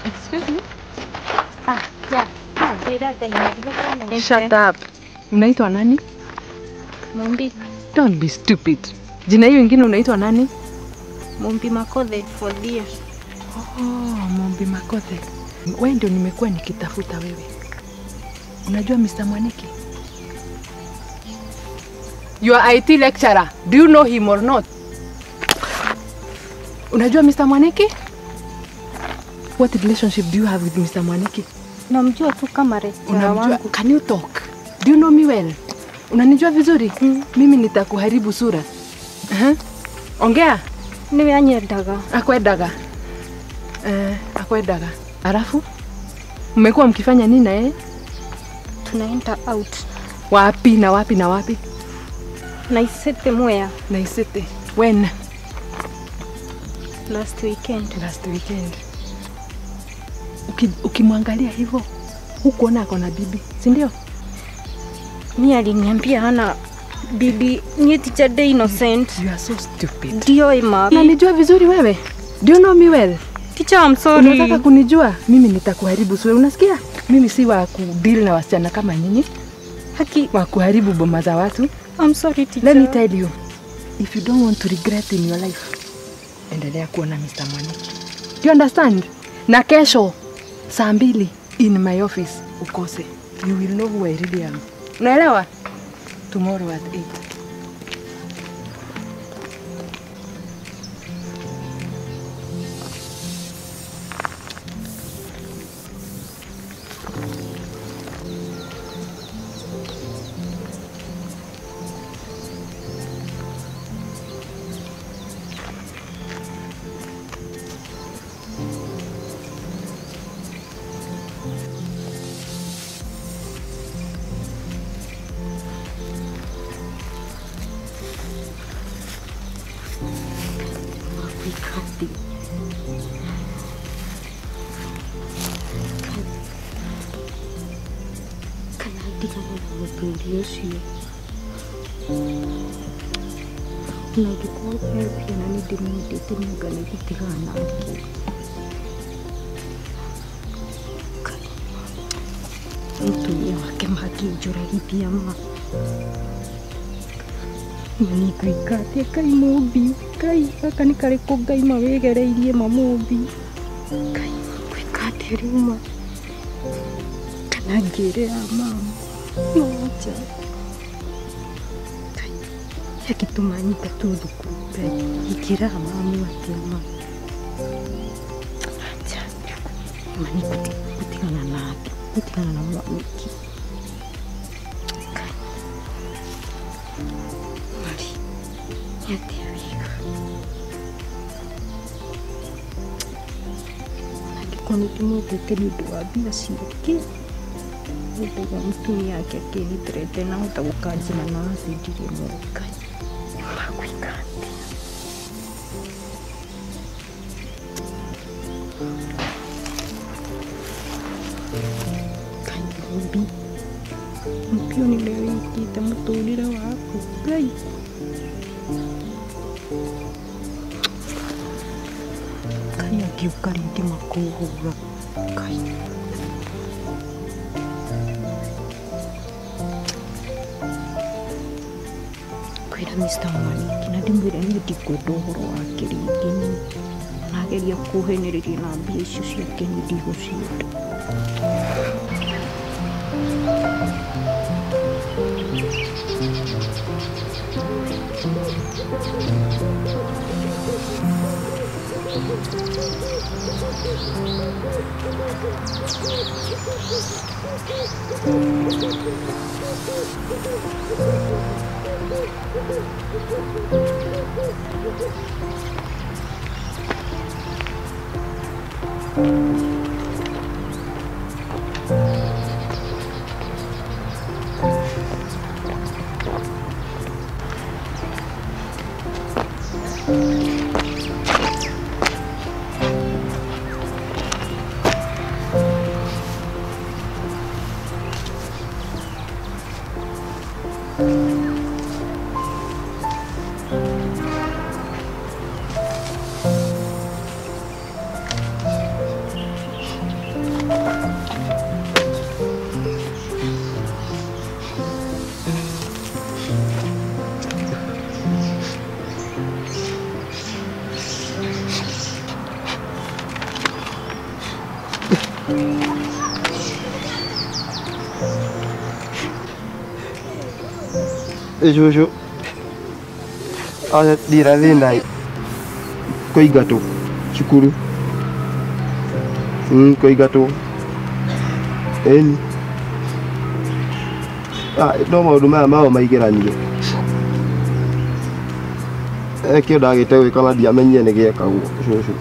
Excuse me? Ah, yeah. Shut up. Unaitwa nani? Mumbi. Don't be stupid. Jina hiyo ingine unaitwa nani? Mumbi Makothe for dear. Oh, Mumbi Makothe. Wewe ndio nimekuwa nikitafuta wewe. Unajua Mr. Mwaniki? You are IT lecturer. Do you know him or not? Unajua Mr. Mwaniki? What relationship do you have with Mr. Mwaniki? Namjua tu kama lecturer wangu. Can you talk? Do you know me well? Unanijua vizuri? Mimi nitakuharibu sura. Ongea. Niwe anyendaga. Akwendaga. Akwendaga. Alafu mmekuwa mkifanya nini na yeye? Tunaenda out. Wapi na wapi na wapi? Naisete Mwea. Naisete. When? Last weekend. Last weekend. Ukimwangalia hivyo hukuona ako na bibi, si ndio? Mimi aliniambia hana bibi, ni teacher day innocent. You are so stupid. Ndio ima. Unanijua vizuri wewe? Do you know me well? Teacher, I'm sorry. Unataka kunijua? Mimi nitakuharibu sura, unasikia? Mimi si wa kudeal na wasichana kama nyinyi. Haki wa kuharibu boma za watu. I'm sorry teacher. Let me tell you, if you don't want to regret in your life, endelea kuona Mr. Mwaniki. Do you understand? Na kesho saa 2 in my office ukose. You will know who I really am. Unaelewa? Tomorrow at 8. Mutumia wake makĩnjũragithia ma. Nĩ ngwĩka atĩa Ngai Mũmbi? Ngai gaka nĩ karĩkũ Ngai ma wĩgereirie ma Mũmbi? Ngai ngwĩka atĩa rĩu ma? Kana ngĩre ya mama? No nja. Ngai. Agĩtũma nyingatwo thukuru ingĩraga mamu atĩa ma. Acha ma nĩ gũtigana nake, gũtigana na mwaniki. Mari, nĩ atĩa wĩga? Angĩkorwo nĩ ndĩmwendete nĩ ũndũ wa mbia ciake, ndaigua mũtumia wake akĩnyitĩrĩte na ahota gũkanjina na acid rĩmwe. Ngai, magwĩka atĩa? Ngai, Mũmbi, mũkĩone ũrĩa wĩkĩte mũtũrĩre waku. Ngai. Ngai angĩũka rĩngĩ makũhũra. Ngai. Kwĩra Mr. Mwaniki na ndĩmwĩre niĩ ndikwenda ũhoro wake rĩngĩ niĩ. Nageria kũhenereria na mbia icio ciake niĩ ndigũcienda. Cucu ndira thĩna kũingatwo cukuru kũingatwo ĩni no maũndũ maya mao maigeranio kĩo ndagĩte gwĩka na ndiamenyire nĩ gĩekagwo cucu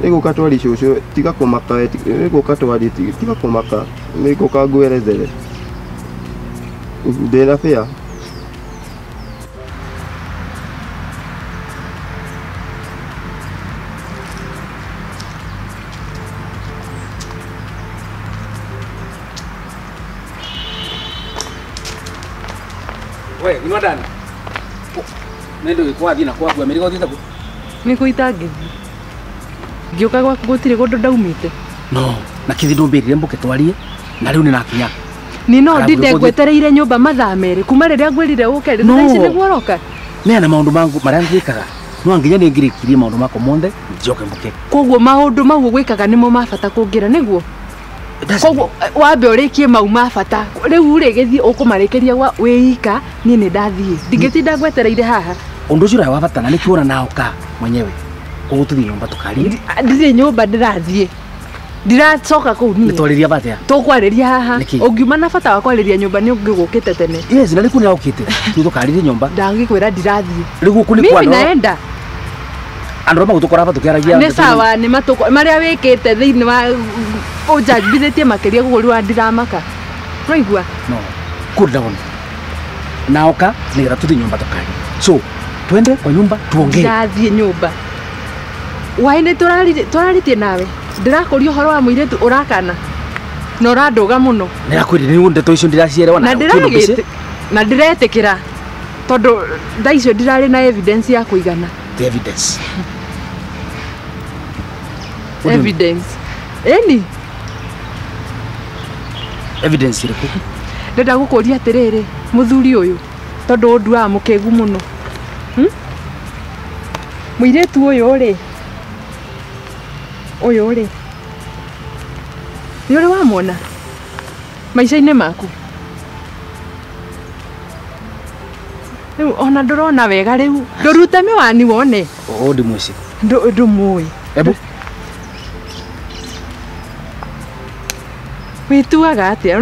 nĩngũka twari cucu tiga kũmaka nĩngũka twari tiga kũmaka nĩngũka ngwerethere ndĩna bĩa. We, inua ndani. Nĩ ndũĩ kwathiĩ na kwakua mĩrigo ũthiĩte kũ? Nĩ kũ itangĩthiĩ. Ngĩũka gwaku gũtirĩ kũndũ ndaumĩte. No, na kĩthi ndũmbĩrire mbũke twarie na rĩu nĩnakinya. Ni no ndinde ngwetereire nyũmba mathaa merĩ kuma rĩrĩa ngwĩrire ũke rĩ thaa ici nĩguo ũroka. Nĩana maũndũ mangu marĩa ngĩkaga no nginya nĩ ngĩrĩkirie maũndũ makwa monthe njoke mbũke. Koguo maũndũ mau ũgwĩkaga nĩmo ma bata kũngĩra nĩguo? Koguo wambe ũrĩkie mau ma bata rĩu rĩ gĩthiĩ ũkũmarĩkĩria gwa wĩika niĩ nĩ ndathiĩ ndingĩtinda ngwetereire haha. Ũndũ ũcio ũrĩa wa bata na nĩkĩo ona naoka mwenyewe koguo tũthiĩ nyũmba tũkarie. Ndirĩ nyũmba ndĩrathiĩ ndiracoka kũu niĩ. Nĩtwarĩria batia? Tũkwarĩria haha ũngiuma na bata wa kwarĩria nyũmba nĩ ũngĩgũkĩte tene. Yes, na rĩu nĩraũkĩte tũthiĩ tũkarĩrie nyũmba. Ndagĩkwĩra ndirathiĩ. Rĩu gũkũ nĩ kwa Mimi naenda. Andũ arĩa magũtũkora hapa tũkĩaragia nĩ sawa nĩ matũko marĩa wĩkĩte thĩinĩ wa ũnjambithĩtie makĩria gũkũ rĩu ndiramaka. Ũraigua? No, cool down. Naoka nĩgetha tũthiĩ nyũmba tũkarie. So twende kwa nyumba tuongee. Ndathiĩ nyũmba. Wai nĩ tũrarĩtie nawe. Ndĩrakũria ũhoro wa mũirĩtu ũrakana na ũrandũga mũno. Nĩrakwĩrire nĩ ndeto icio ndĩracielewa na na ndĩretĩkĩra tondũ thaa icio ndirarĩ na evidence ya kũigana. The evidence. Evidence. Ĩni. Evidence ĩrĩkũ? Ndĩrenda gũkũria atĩrĩrĩ mũthuri ũyũ tondũ ũnduaga mũkĩgu mũno. Mũirĩtu ũyũ rĩ ũyũ rĩ nĩ ũrĩ wamwona? Maica-inĩ maku. Rĩu ona ndũrona wega rĩu. Ndũrute mĩwani wone. Ũũ ndimwĩci. Ndũmũĩ. Ebu. Wĩtuaga atĩa?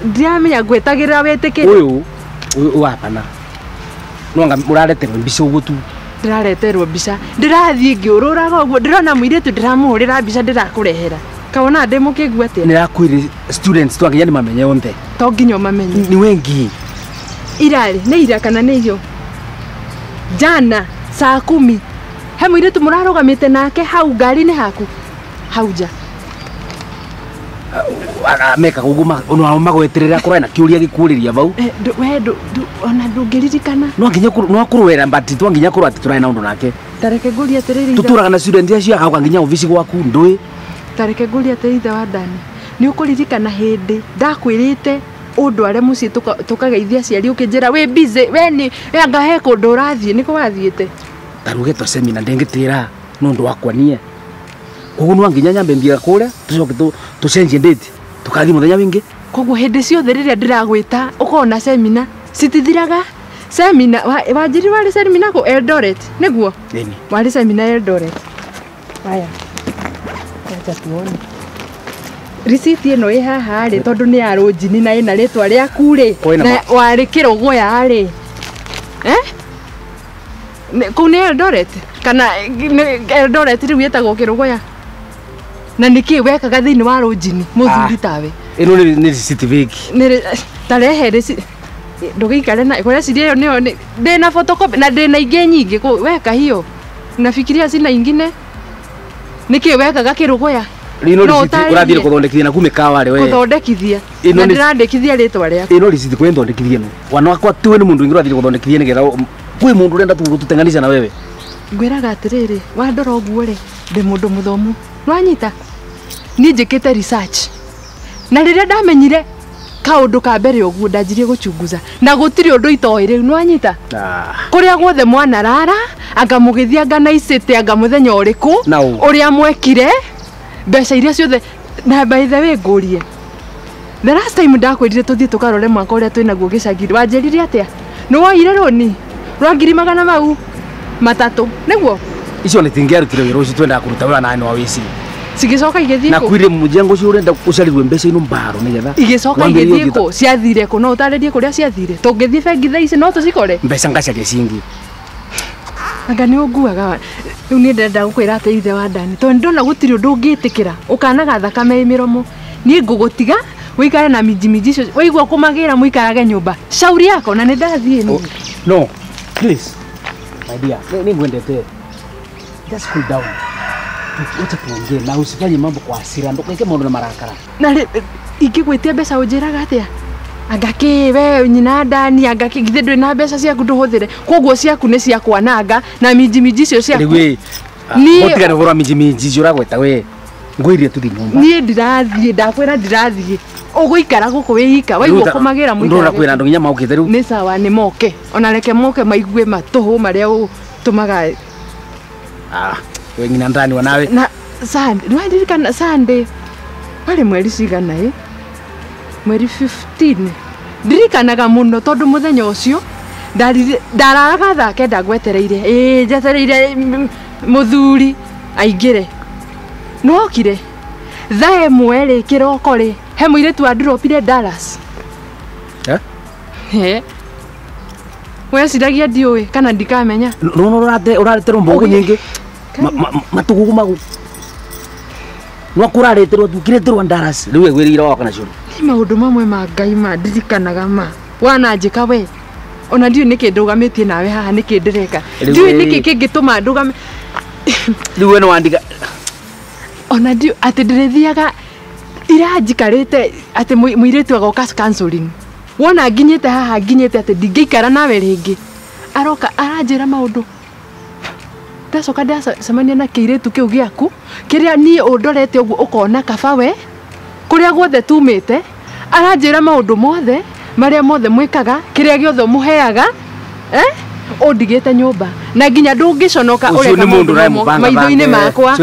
Ndiramenya ngwĩtagĩrĩra wĩtĩkĩre. Ũyũ ũyũ hapana. No anga mũrareterwo mbica ũguo tu. Ndĩrareterwo mbica. Ndĩrathiĩ ngĩũrũraga ũguo ndĩrona mũirĩtu ndĩramũhũrĩra mbica ndĩrakũrehera. Kawona ndĩ mũkĩgu atĩa? Nĩrakwĩrire students twanginya nĩ mamenye onthe. To nginya ũmamenye. Ni wengi. Irarĩ nĩ ira kana nĩ iyo? Jana saa 10 he mũirĩtu mũrarũgamĩte nake hau ngari-inĩ haku hau nja. Mekaga ũguo magweterera kũraya na kĩũria gĩkũrĩria vau. We ona ndũngĩririkana. No nginya no kũrũera but to nginya kũrũa atĩ tũrarĩ na ũndũ nake. Tareke ngũrie atĩrĩrĩ. Tũtũraga na student acio agauka nginya obici gwaku ndũĩ. Tareke ngũrie atĩrĩ ithe wa Dani. Nĩ ũkũririkana hĩndĩ ndakwĩrĩte ũndware mũciĩ tũkageithia aciari ũkĩnjĩra wĩ busy we nĩ anga he kũndũ ũrathiĩ nĩkũ wathiĩte? Taruge twa semina ndĩngĩtĩra nĩ ũndũ wakwa niĩ. Koguo no nginya nyambe mbia kũrĩa tũcoke tũcenjie date tũkathiĩ mũthenya wingĩ. Koguo hĩndĩ ciothe rĩrĩa ndĩragwĩta ũkona semina citithiraga. Semina wanjiri warĩ semina kũ Eldoret nĩguo? Nĩni. Warĩ semina Eldoret. Haya. Acha tuone. Receipt ĩno ĩ haha rĩ tondũ nĩ ya rũnjini na ĩna rĩtwa rĩaku rĩ na warĩ Kĩrũgũya rĩ. Kũu nĩ Eldoret kana Eldoret rĩu ĩtagwo Kĩrũgũya. Na nĩkĩ wekaga thĩinĩ wa rũnjini mũthuri tawe? Ĩno nĩ receipt fake. Nĩ tarehe receipt ndũgĩikare na ngwĩciria ĩyo nĩyo ndĩna photocopy na ndĩna ingĩ nyingĩ weka hiyo. Nafikiria sina ingine. Nĩkĩ wekaga Kĩrũgũya? Rino receipt ũrathiĩ kũthondekithia na kumĩkawa rĩ we. Kũthondekithia. Na ndĩrandĩkithia rĩtwa rĩaku. Ĩno receipt kwĩthondekithia no. Wana wakwa tiwe nĩ mũndũ ũngĩ ũrathiĩ kũthondekithia nĩgetha kwĩ mũndũ ũrenda tũtenganisha na wewe. Ngwĩraga atĩrĩrĩ, wandora ũguo rĩ, ndĩ mũndũ mũthomu. Nĩwanyita? Niĩ njĩkĩte research. Na rĩrĩa ndamenyire kaũndũ ka mbere ũguo ndanjirie gũchunguza. Na gũtirĩ ũndũ itoĩ rĩu nĩwanyita? Kũrĩa guothe mwanarara, anga mũgĩthiĩ anga na icĩtĩ anga mũthenya ũrĩkũ, ũrĩa mwekire, mbeca iria ciothe na by the way ngũrie. The last time ndakwĩrire tũthiĩ tũkarore mwaka ũrĩa twĩnaguo gĩcagi wanjĩrire atĩa? Nĩwoire rũni rwa 300,000 nĩguo? Icio nĩtingĩarutire wĩra ũcio twendaga kũruta wĩra na nĩ wa wĩci. Cigĩcoka igĩthiĩ Na kũ? kwire mũjengo ũcio ũrenda ũcarirwe mbeca ino mbaro nĩgetha. Igĩcoka igĩthiĩ kũ? Ciathire kũ? No ũtarĩrie kũrĩa ciathire. Tũngĩthiĩ bengi thaa ici no tũcikore? Mbeca ngacaria cingĩ. Anga nĩ ũnguaga. Rĩu niĩ ndĩrenda gũkwĩra atĩ ithe wa Dani tondũ ndona gũtirĩ ũndũ ũngĩtĩkĩra ũkanaga thakame ĩ mĩromo. Niĩ ngũgũtiga ũikare na minjimiji icio waigua kũmagĩra mũikarage nyũmba. Shauri yako na nĩ ndathiĩ niĩ. No, please. My dear, nĩ ngwendete. Just cool down. Wacha tuongee na usifanye mambo kwa hasira ndũkaike maũndũ na marakara. Na ingĩgwĩtia mbeca ũnjĩraga atĩa? Anga kĩ we nyina Dani anga kĩ githĩ ndũrĩ na mbeca ciaku ndũhũthĩre. Koguo ciaku nĩ cia kwananga na minjimiji icio ciaku. Rĩu mũtigane ũhoro wa minjimiji icio ũragweta we. Ngwĩrire tũthiĩ nyũmba. Niĩ ndirathiĩ ndakwĩra ndirathiĩ. Ũgũikara gũkũ wĩ ika waigua kũmagĩra mũikarage. Ndũrona kwĩra andũ nginya maũkĩte rĩu. Nĩ sawa nĩ moke. Ona reke moke maigue matũhũ marĩa ũtũmaga. We nyina Dani wa nawe. Na Sunday, nĩwaririkana Sunday warĩ mweri cigana ĩ? Mweri 15. Ndirikanaga mũno tondũ mũthenya ũcio ndararaga thaa 9 ngwetereire. Ĩĩ njetereire mũthuri aingĩre. Nĩwokire? Thaa 1 rĩ kĩroko rĩ he mũirĩtu wanduropire Dallas. Eh? Weciragia ndiũĩ kana ndikamenya. Nĩwona ũrareterwo mbũgũ nyingĩ. Matũgũgũ magu. No kũrareterwo tukĩreterwo Dallas. Rĩu egwĩrĩire wao kana cũrũ. Nĩ maũndũ mamwe ma Ngai ma ndirikanaga ma. Wananjĩka we. Ona ndiũĩ nĩkĩ ndũgamĩtie nawe haha nĩkĩ ndĩreka. Ndiũĩ nĩkĩ kĩngĩtũma ndũgame. Rĩu we nĩwandika. Ona ndiũĩ atĩ ndĩrĩthiaga iranjikarĩte atĩ mũirĩtu agoka counseling. Wona nginyĩte haha nginyĩte atĩ ndingĩikara nawe rĩngĩ. Aroka aranjĩra maũndũ. Ndacoka ndacemania na kĩirĩtu kĩu gĩaku kĩrĩa niĩ ũndorete ũguo ũkona kaba we kũrĩa guothe tumĩte aranjĩra maũndũ mothe marĩa mothe mwĩkaga kĩrĩa gĩothe mũheaga Ũndigĩte nyũmba na nginya ndũngĩconoka ũreka maitho-inĩ makwa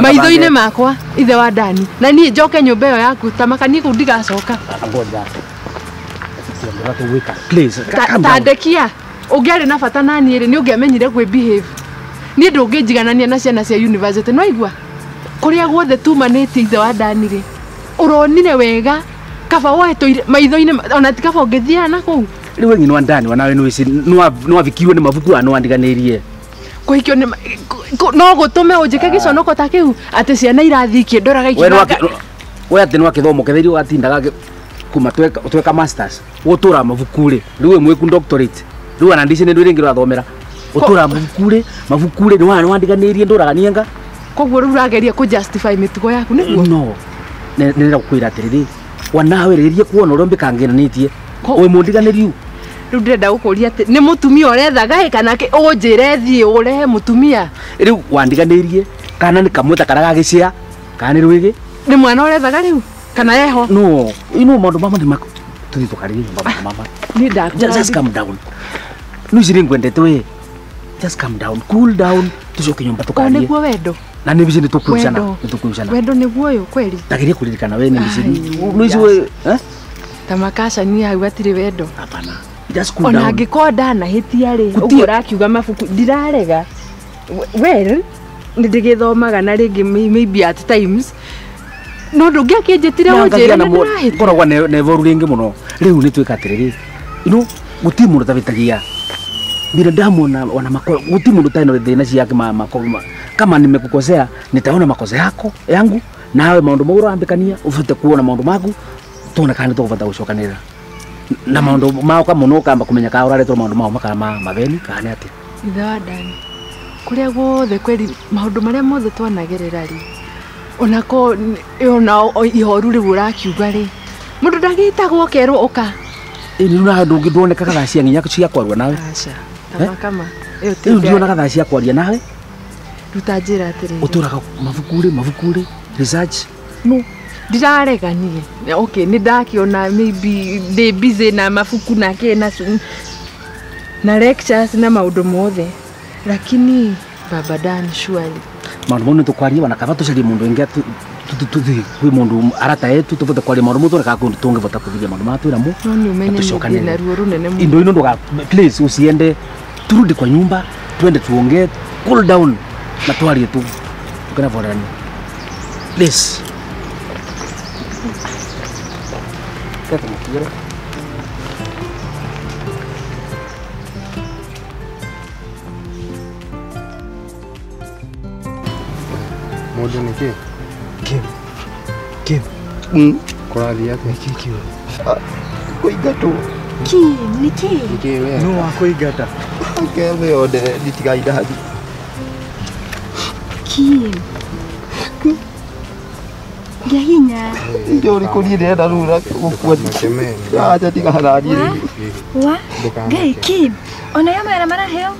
maitho-inĩ makwa ithe wa Dani na niĩ njoke nyũmba ĩyo yaku ta makanie kũu ndigacoka. Ta ndekia ũngĩarĩ na bata na niĩ rĩ nĩ ũngĩamenyire kwĩ behave. Niĩ ndũngĩnjiganania na ciana cia university no igua kũrĩa guothe tumanĩtie ithe wa Dani rĩ ũronire wega kaba woe maitho-inĩ ona ti kaba ũngĩthiaga na kũu. Rĩu we nyina wa Dani wanawe nĩwavikiwe nĩ mabuku ano wandiganĩrie kũhikio nĩ no gũtũme ũnjĩke gĩconoko ta kĩu atĩ ciana irathiĩ ikĩndoraga ikiugaga we atĩ nĩwakĩthomo ketheirio watindaga kuma tweka masters gũtũra mabuku rĩ rĩu wĩ mwĩku doctorate rĩu ona ndici nĩ ndwĩ rĩngĩ ũrathomera ũtũra mabuku rĩ nĩwandiganĩrie ndũraga nienga koguo rĩu ũrageria kũ justify mĩtugo yaku nĩguo no nĩndĩrenda gũkwĩra atĩrĩrĩ wanawe rĩrie kuona ũrĩa mbĩkangiranĩtie wĩ mũndiganĩriu. Rĩu ndĩrenda gũkũria atĩ nĩ mũtumia ũrethaga ĩ kana ũnjĩre thiĩ ũrehe mũtumia rĩu wandiganĩrie kana nĩ kamwe ta karĩa gagĩcĩa kana nĩ rwĩgĩ nĩ mwana ũrethaga rĩu kana eho no ino maũndũ mama nĩ tũthiĩ tũkarĩrie nyũmba mama nĩ ndakũra. Just calm down no ici nĩngwendete we just calm down cool down tũcoke nyũmba tũkarie nĩguo wendo na nĩ bici nĩ tũkũrucana wendo nĩguo ũyũ kweli tageria kũririkana we nĩ bici no ici we ta makacania hau hatirĩ wendo hapana. Just cool down. Ona angĩkorwo ndanahĩtia rĩ ũguo ũrakiuga mabuku ndirarega well nĩ ndĩgĩthomaga na rĩngĩ maybe at times no ndũngĩakĩnjĩtire ũnjĩre nĩ ndĩrahĩtia ngoragwo na evoru rĩngĩ mũno rĩu nĩ twĩka atĩrĩrĩ you gũtirĩ mũndũ ũtahĩtagia binadamu wana makosa gũtirĩ mũndũ ũtarĩ na thĩna ciake kama nimekukosea nitaona makosa yako yangu nawe maũndũ mau ũrambĩkania ũbate kuona maũndũ maku tuone kana nĩtũgũbata gũcokanĩrĩra na maũndũ mao kamũno ũkamba kũmenya kana ũraretwo maũndũ mao makana ma mabeni kana nĩ atĩa. Ithe wa Dani kũrĩa guothe kweri maũndũ marĩa mothe twanagerera rĩ onako ona ihoru rĩu ũrakiuga rĩ mũndũ ndagĩtagwo kerwo ũka ĩ rĩu na ndũngĩndwonekaga thaa cia nginya cia kwarua nawe aca tamakama ĩyo rĩu ndionaga thaa cia kwaria nawe ruta njĩra atĩrĩrĩ ũtũraga mabuku rĩ research no ndirarega niĩ okay nĩ ndakiona maybe ndĩ busy na mabuku na kĩ na lectures na maũndũ mothe lakini baba Dan surely maũndũ mau nĩtũkwaria ona kaba tũcarie mũndũ ũngĩ tũthiĩ kwĩ mũndũ arata etu tũbote kwaria maũndũ mau tuone kana tũngĩbota kũthiria maũndũ maya twĩnamo no nĩ ũmenye nĩ na ruo rũnene mũno indo ino ndũga please usiende turudi kwa nyumba twende tuongee cool down na twarie tu tukanavorani please. Kata mukira. Mũndũ nĩ kĩ? Kim. Kũrathiĩ atĩa? Nĩ kĩ kĩu? Kũingatwo. Kim, nĩ kĩ? Nĩ kĩ we? No wakũingata. Kebe yothe nditigai ndathi. Kim. Gĩa hinya. Ndio ũrĩkũ niĩ ndĩrenda rĩu gũkua. Acha tiga harariĩ rĩu. Wa? Ngai Kim. Ona ya mawĩra maraheo.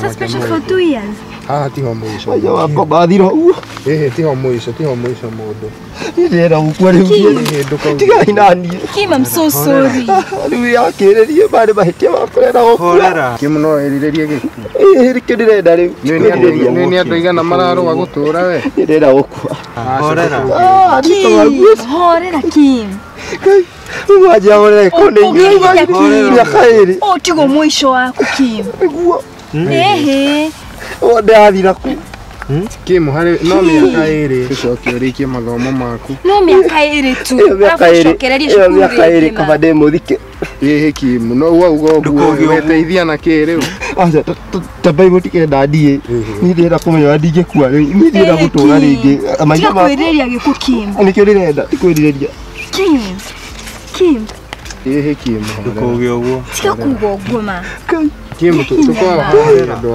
Suspension for 2 years. Haha tiho mũico. Aja wakwa bathira ũguo. Ĩhĩ tiho mũico mũndũ. Niĩ ndĩrenda gũkua rĩu. Tigai na niĩ. Kim, I'm so sorry. Rĩu yakĩrĩrie marĩ mahĩtia makwa ndĩrenda gũkua. Kim no ĩrirĩrie gĩkuũ. Ĩhĩ nĩkĩo ndĩrenda rĩu. Nĩ andũ aigana mararũa gũtũra we. Niĩ ndĩrenda gũkua. Horera. Horera Kim. Wanjia horera ko nĩ mĩaka ĩrĩ. Ũũ tiguo mũico waku Kim. Nĩguo. Ĩhĩ. Ndathira kũ? Kim harĩ no mĩaka ĩrĩ ũcoke ũrĩkie mathomo maku. No mĩaka ĩrĩ tu. Mĩaka ĩrĩ. Ĩyo mĩaka ĩrĩ kaba ndĩ mũthike. Ĩhĩ Kim no wauga ũguo weteithia na kĩ rĩu? Aca ta Bible tikenda ndiĩ. Niĩ ndĩrenda kũmenya ũrĩa ndingĩkua rĩu. Niĩ ndĩrenda gũtũra rĩngĩ. Tiga kwĩrirĩria gĩkuũ Kim. Nĩkĩo ndĩrenda ti kwĩrirĩria. Kim. Kim. Ĩhĩ Kim. Ndũkauge ũguo. Tiga kuuga ũguo ma. Kim tukorwo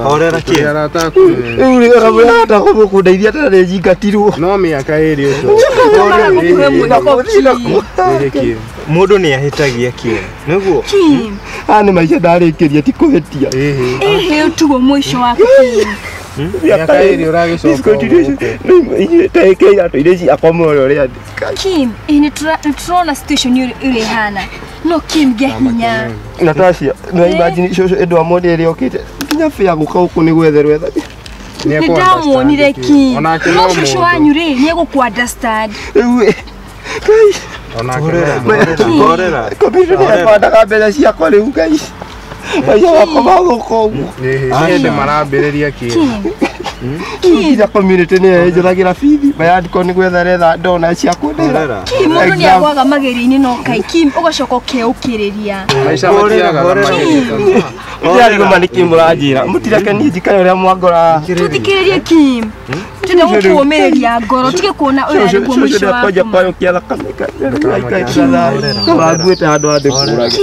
horera Kim. Rĩu rĩ ũramũrata kũndeithia tena nĩ nyingatirwo. No mĩaka ĩrĩ ũcio. Mũndũ nĩ ahĩtagia Kim. Nĩguo? Kim. Aya nĩ maica ndarĩkĩria ti kũhĩtia. Ĩhĩ ũtiguo mũico waku Kim. Mĩaka ĩrĩ ũragĩcoka inyuĩ ta iratũ iria ciakwa muoyo ũrĩa ndĩ. Kim, ĩ nĩ tũrona situation ũrĩa ĩhana. No Kim gĩa hinya. Natasha, no imagine cũcũ ĩndũ amoni ĩrĩa okĩte nginya bĩa gũka gũkũ nĩ gwetherwo etha. Nĩ ndamuonire Kim. No cũcũ wanyu rĩ nĩ egũkũ understand. Rĩu Horera. Kombiuta nĩ ĩbandaga mbeca ciakwa rĩu Ngai. Maica makwa magũka ũguo. Hĩndĩ marambĩrĩria Kim. Nginya community nĩ ĩnjũragĩra bithi mayandĩko nĩ gwetha retha ndona cia kũndĩra. Kim mũndũ nĩ agwaga magerio-inĩ no kai Kim ũgacoka ũkeũkĩrĩria. Maica matiagaga magerio. Ndĩrarigwo nĩ kĩ mũranjĩra mũtireke niĩ njikare ũrĩa mwangora. Tũthikĩrĩrie Kim. Tũrenda gũkũũmĩrĩria ngoro tige kuona ũyũ arĩ kuo mũico waku. Kwanja kwayo kĩa thakame karanguĩte handũ handĩ kũrage.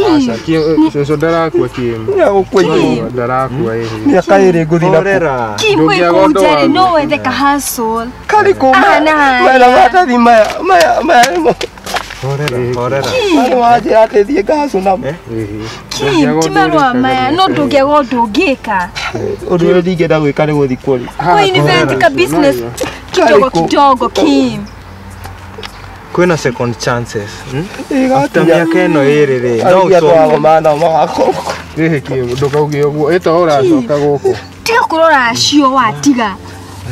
Cũcũ ndarakua Kim. Nĩagũkua igũrũ. Ndarakua ĩhĩ. Mĩaka ĩrĩ ngũthiĩ na Kim wĩ kũu njarĩ no wethe ka hustle. Karĩ kũ maya maratathi maya maya maya nĩmo. Horera. Nĩ wanjĩra atĩ thiĩ ngahacũ namo. Kim ti marũa maya no ndũngĩaga ũndũ ũngĩka. Ũndũ ũrĩa ndingĩenda gwĩka nĩ gũthiĩ kuo rĩ. Kwa invent ka business kidogo kidogo Kim. Kwĩna second chances. After mĩaka ĩno ĩrĩ rĩ no ũcoke. Mana magakorwo. Ĩhĩ Kim ndũkauge ũguo ĩto ũracoka gũkũ. Tiga kũrora acio watiga.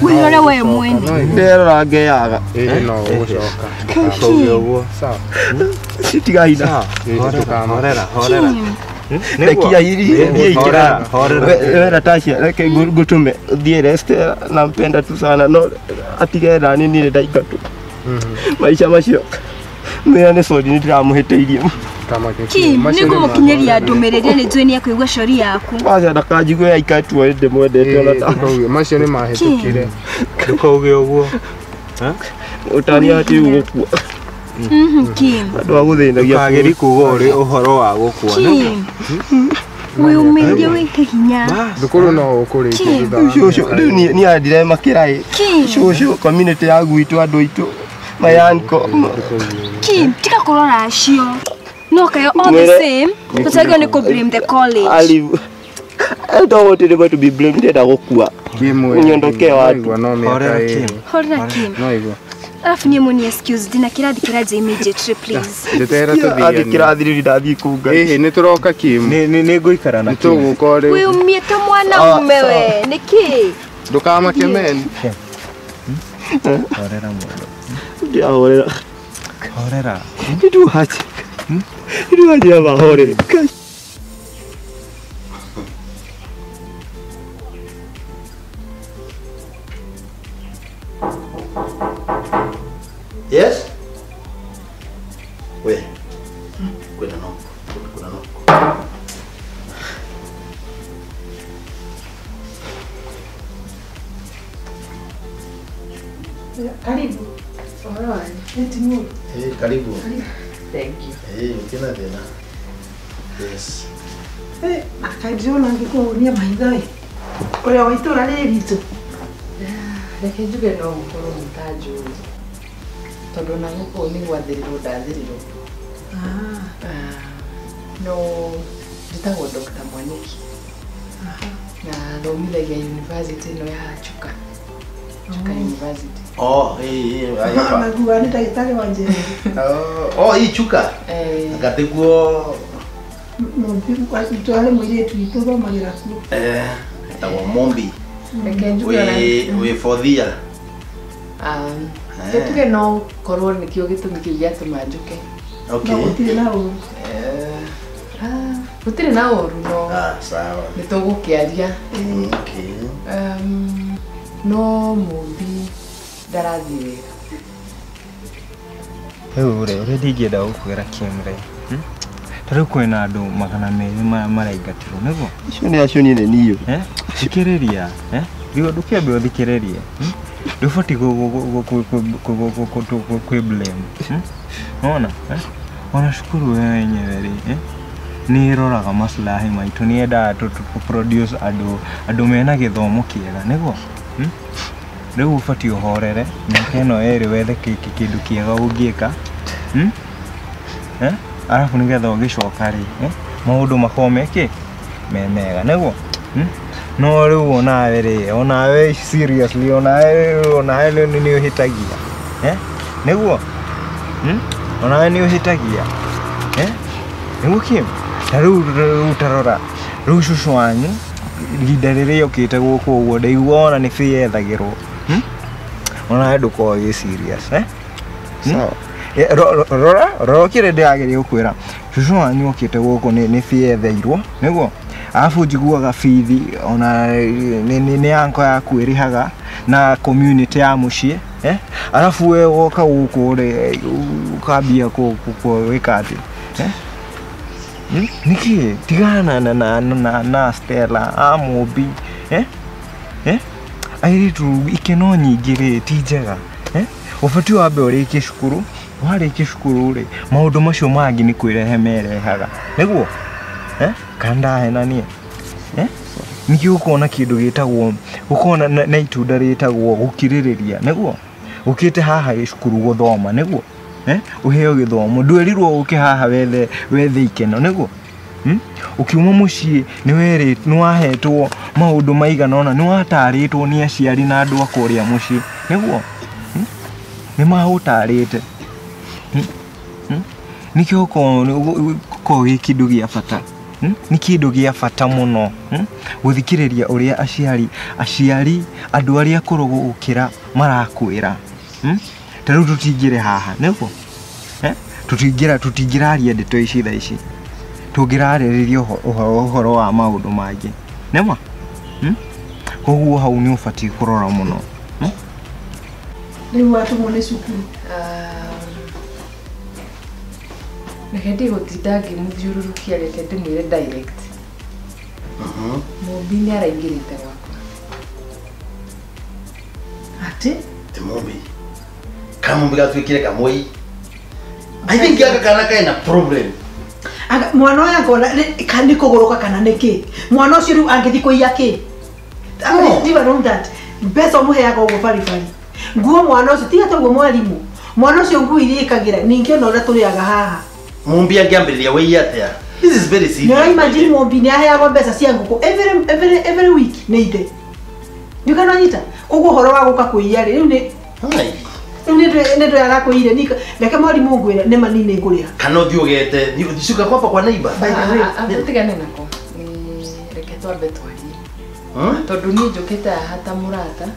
Wĩrore we mwene. Nderora ngeyaga. Ĩhĩ no ũgũcoka. Ndũkauge ũguo. Sawa. Tiga ina. Horera. Horera. Rekia niĩ ingĩra. We Natasha reke ngũtũme ũthiĩ Esther nampenda tu sana no atige nani niĩ ndaingatwo. Maica macio mwĩra nĩ sorry nĩ ndĩramũhĩtĩirie. Kim nĩ ngũmũkinyĩria ndũmĩrĩri nĩ njũĩ nĩ ekũigua cori yaku. Aca ndakanjigue aikatwo ndĩmwendete ona ta. Macio nĩ mahĩtũkire. Ndũkauge ũguo. Ũtania atĩ ũgũkua. Kim. Andũ a gũthĩnagia. Ndũkageri kuuga ũrĩ ũhoro wa gũkua. Kim. Wĩũmĩrĩrie wĩke hinya. Thukuru no ũkũrĩkia thutha wa. Cũcũ rĩu niĩ andiremakĩra ĩ. Cũcũ community ya gwitũ andũ aitũ mayanko. Kim tiga kũrora acio. No kayo all the same tũtagĩrĩirwo nĩ kũ blame the college. I don't want anybody to be blamed ndĩrenda gũkua. Niondoke watu. No mĩaka ĩrĩ. Horera Kim. No igua. Alafu niĩ mũni excuse ndina kĩrathi kĩranjia immediately please. Njeterera tũthiĩ. Athiĩ kĩrathi rĩu ndathiĩ kũu Ngai. Ĩhĩ nĩ tũroka Kim. Nĩ ngũikara na Kim. Nĩ tũgũka rĩu. Wĩumie ta mwana ume we nĩkĩ? Ndũkamake men. Horera mũndũ. Ndĩrahorera. Horera. Nĩnduhache. Nĩnduhache mahorere. Yes? We. Kwenda no. Kuna no. Karibu. Eh, karibu. Thank you. Eh, ukina thina. Yes. Eh, akaidriona ngikuonia maitho ĩ. Ũrĩa wa itũra rĩrĩ ritũ. Reke njuge no mũkorwo mũtanjũĩ. Tondũ na gũkũ nĩ gwathĩrĩrwo ndathĩrĩrwo. No njĩtagwo Dr. Mwaniki. Na thomithagia university ĩno ya Chuka. Chuka University. Oh, eh, hapa. Magua nĩ ndagĩtarĩ wa njĩra. Oh, hii Chuka. Eh. Ngathiguo Tware mũirĩtu witũ thomagĩra kuo. Eh, etagwo Mombi. Reke njuge ona Wĩ fourth year. Tuge no korwo nĩkĩo gĩtũmi kĩu gĩatũma njũke. Okay. No gũtirĩ na ũru. Gũtirĩ na ũru no. Sawa. Nĩ tũgũkĩaria. Okay. No Mũmbi ndarathiĩ wega. Rĩu rĩ ũrĩa ndingĩenda gũkwĩra Kim rĩ. Ta rĩu kwĩna andũ 200 maraingatirwo nĩguo? Icio nĩ acio niĩ nĩ niĩ. Thikĩrĩria. Rĩu ndũkĩambe ũthikĩrĩrie. Ndũbatiĩ kwĩ blame. Nĩwona? Ona cukuru we wenyewe rĩ nĩ ĩroraga maslahi maitũ nĩ yendaga tũ produce andũ mena gĩthomo kĩega nĩguo? Rĩu ũbatiĩ ũhorere mĩaka ĩno ĩrĩ wethe kĩndũ kĩega ũngĩka. Arabu nĩgetha ũgĩcoka rĩ maũndũ makorwo me kĩ me mega nĩguo? No rĩu onawe rĩ onawe seriously onawe nĩ ũhĩtagia nĩguo? Onawe nĩ ũhĩtagia Nĩguo Kim ta rĩu tarora rĩu cũcũ wanyu ihinda rĩrĩa okĩte gũkũ ũguo ndaigua ona nĩ bĩ yethagĩrwo ona ndũkorwo wĩ serious sawa rora rora kĩrĩa ndĩrageria gũkwĩra cũcũ wanyu okĩte gũkũ nĩ bĩ yetheirwo nĩguo arabu njiguaga bithi ona nĩ anko yaku ĩrĩhaga na community ya mũciĩ arabu we woka gũkũ rĩ ũkambia gwĩka atĩ nĩkĩ tigana na Stella a Mũmbi airĩtu ikeno nyingĩ rĩ ti njega ũbatiĩ wambe ũrĩkie cukuru warĩkia cukuru rĩ maũndũ macio mangĩ nĩ kwĩrehe merehaga nĩguo kana ndahenanie nĩkĩo ũkona kĩndũ gĩtagwo ũkona na itunda rĩtagwo gũkirĩrĩria nĩguo ũkĩte haha cukuru gũthoma nĩguo ũheo gĩthomo ndwerirwo ũke haha wethe ikeno nĩguo ũkiuma mũciĩ nĩwahetwo maũndũ maigana ũna nĩwatarĩtwo nĩ aciari na andũ a kũrĩa mũciĩ nĩguo nĩmagũtarĩte nĩkĩo ũkorwo gĩ kĩndũ gĩa bata nĩ kĩndũ gĩa bata mũno gũthikĩrĩria ũrĩa aciari andũ arĩa akũrũ gũgũkĩra marakwĩra ta rĩu tũtingĩrĩ haha nĩguo tũtingĩraria ndeto ici thaa ici tũngĩrarĩrĩria ũhoro wa maũndũ mangĩ nĩma koguo hau nĩ ũbatiĩ kũrora mũno rĩu watũmwo nĩ cukuru reke ndigũtinda ngĩmũthiũrũrũkia reke ndĩmwĩre direct Mũmbi nĩ araingĩrĩte gwakwa atĩ ti Mũmbi kamũmbi gatuĩkire kamũi I think gaka kana kaina problem mwana ũyũ angona nĩ kũgũrũka kana nĩ kĩ mwana ũcio rĩu angĩthiĩ kũiya kĩ that mbeca ũmũheaga ũguo baribari nguo mwana ũcio tiga toguo mwarimũ mwana ũcio nguo iria ĩkagĩra ningĩ ona ũrĩa tũrĩaga haha Mũmbi angĩambĩrĩria wĩiye atĩa this is very serious nĩ imagine Mũmbi nĩ aheagwo mbeca cia ngũkũ every week nĩ ithe nĩ nyita koguo ũhoro wa gũka kũiya rĩ rĩu nĩ rĩu nĩ arakũire nika reke mwarimũ ngwĩre nĩ mani nĩ ngũrĩha kana ũthiĩ ũgete cuka kwapa kwa neighbor tigane nako reke twambe twarie tondũ niĩ njũkĩte haha ta mũrata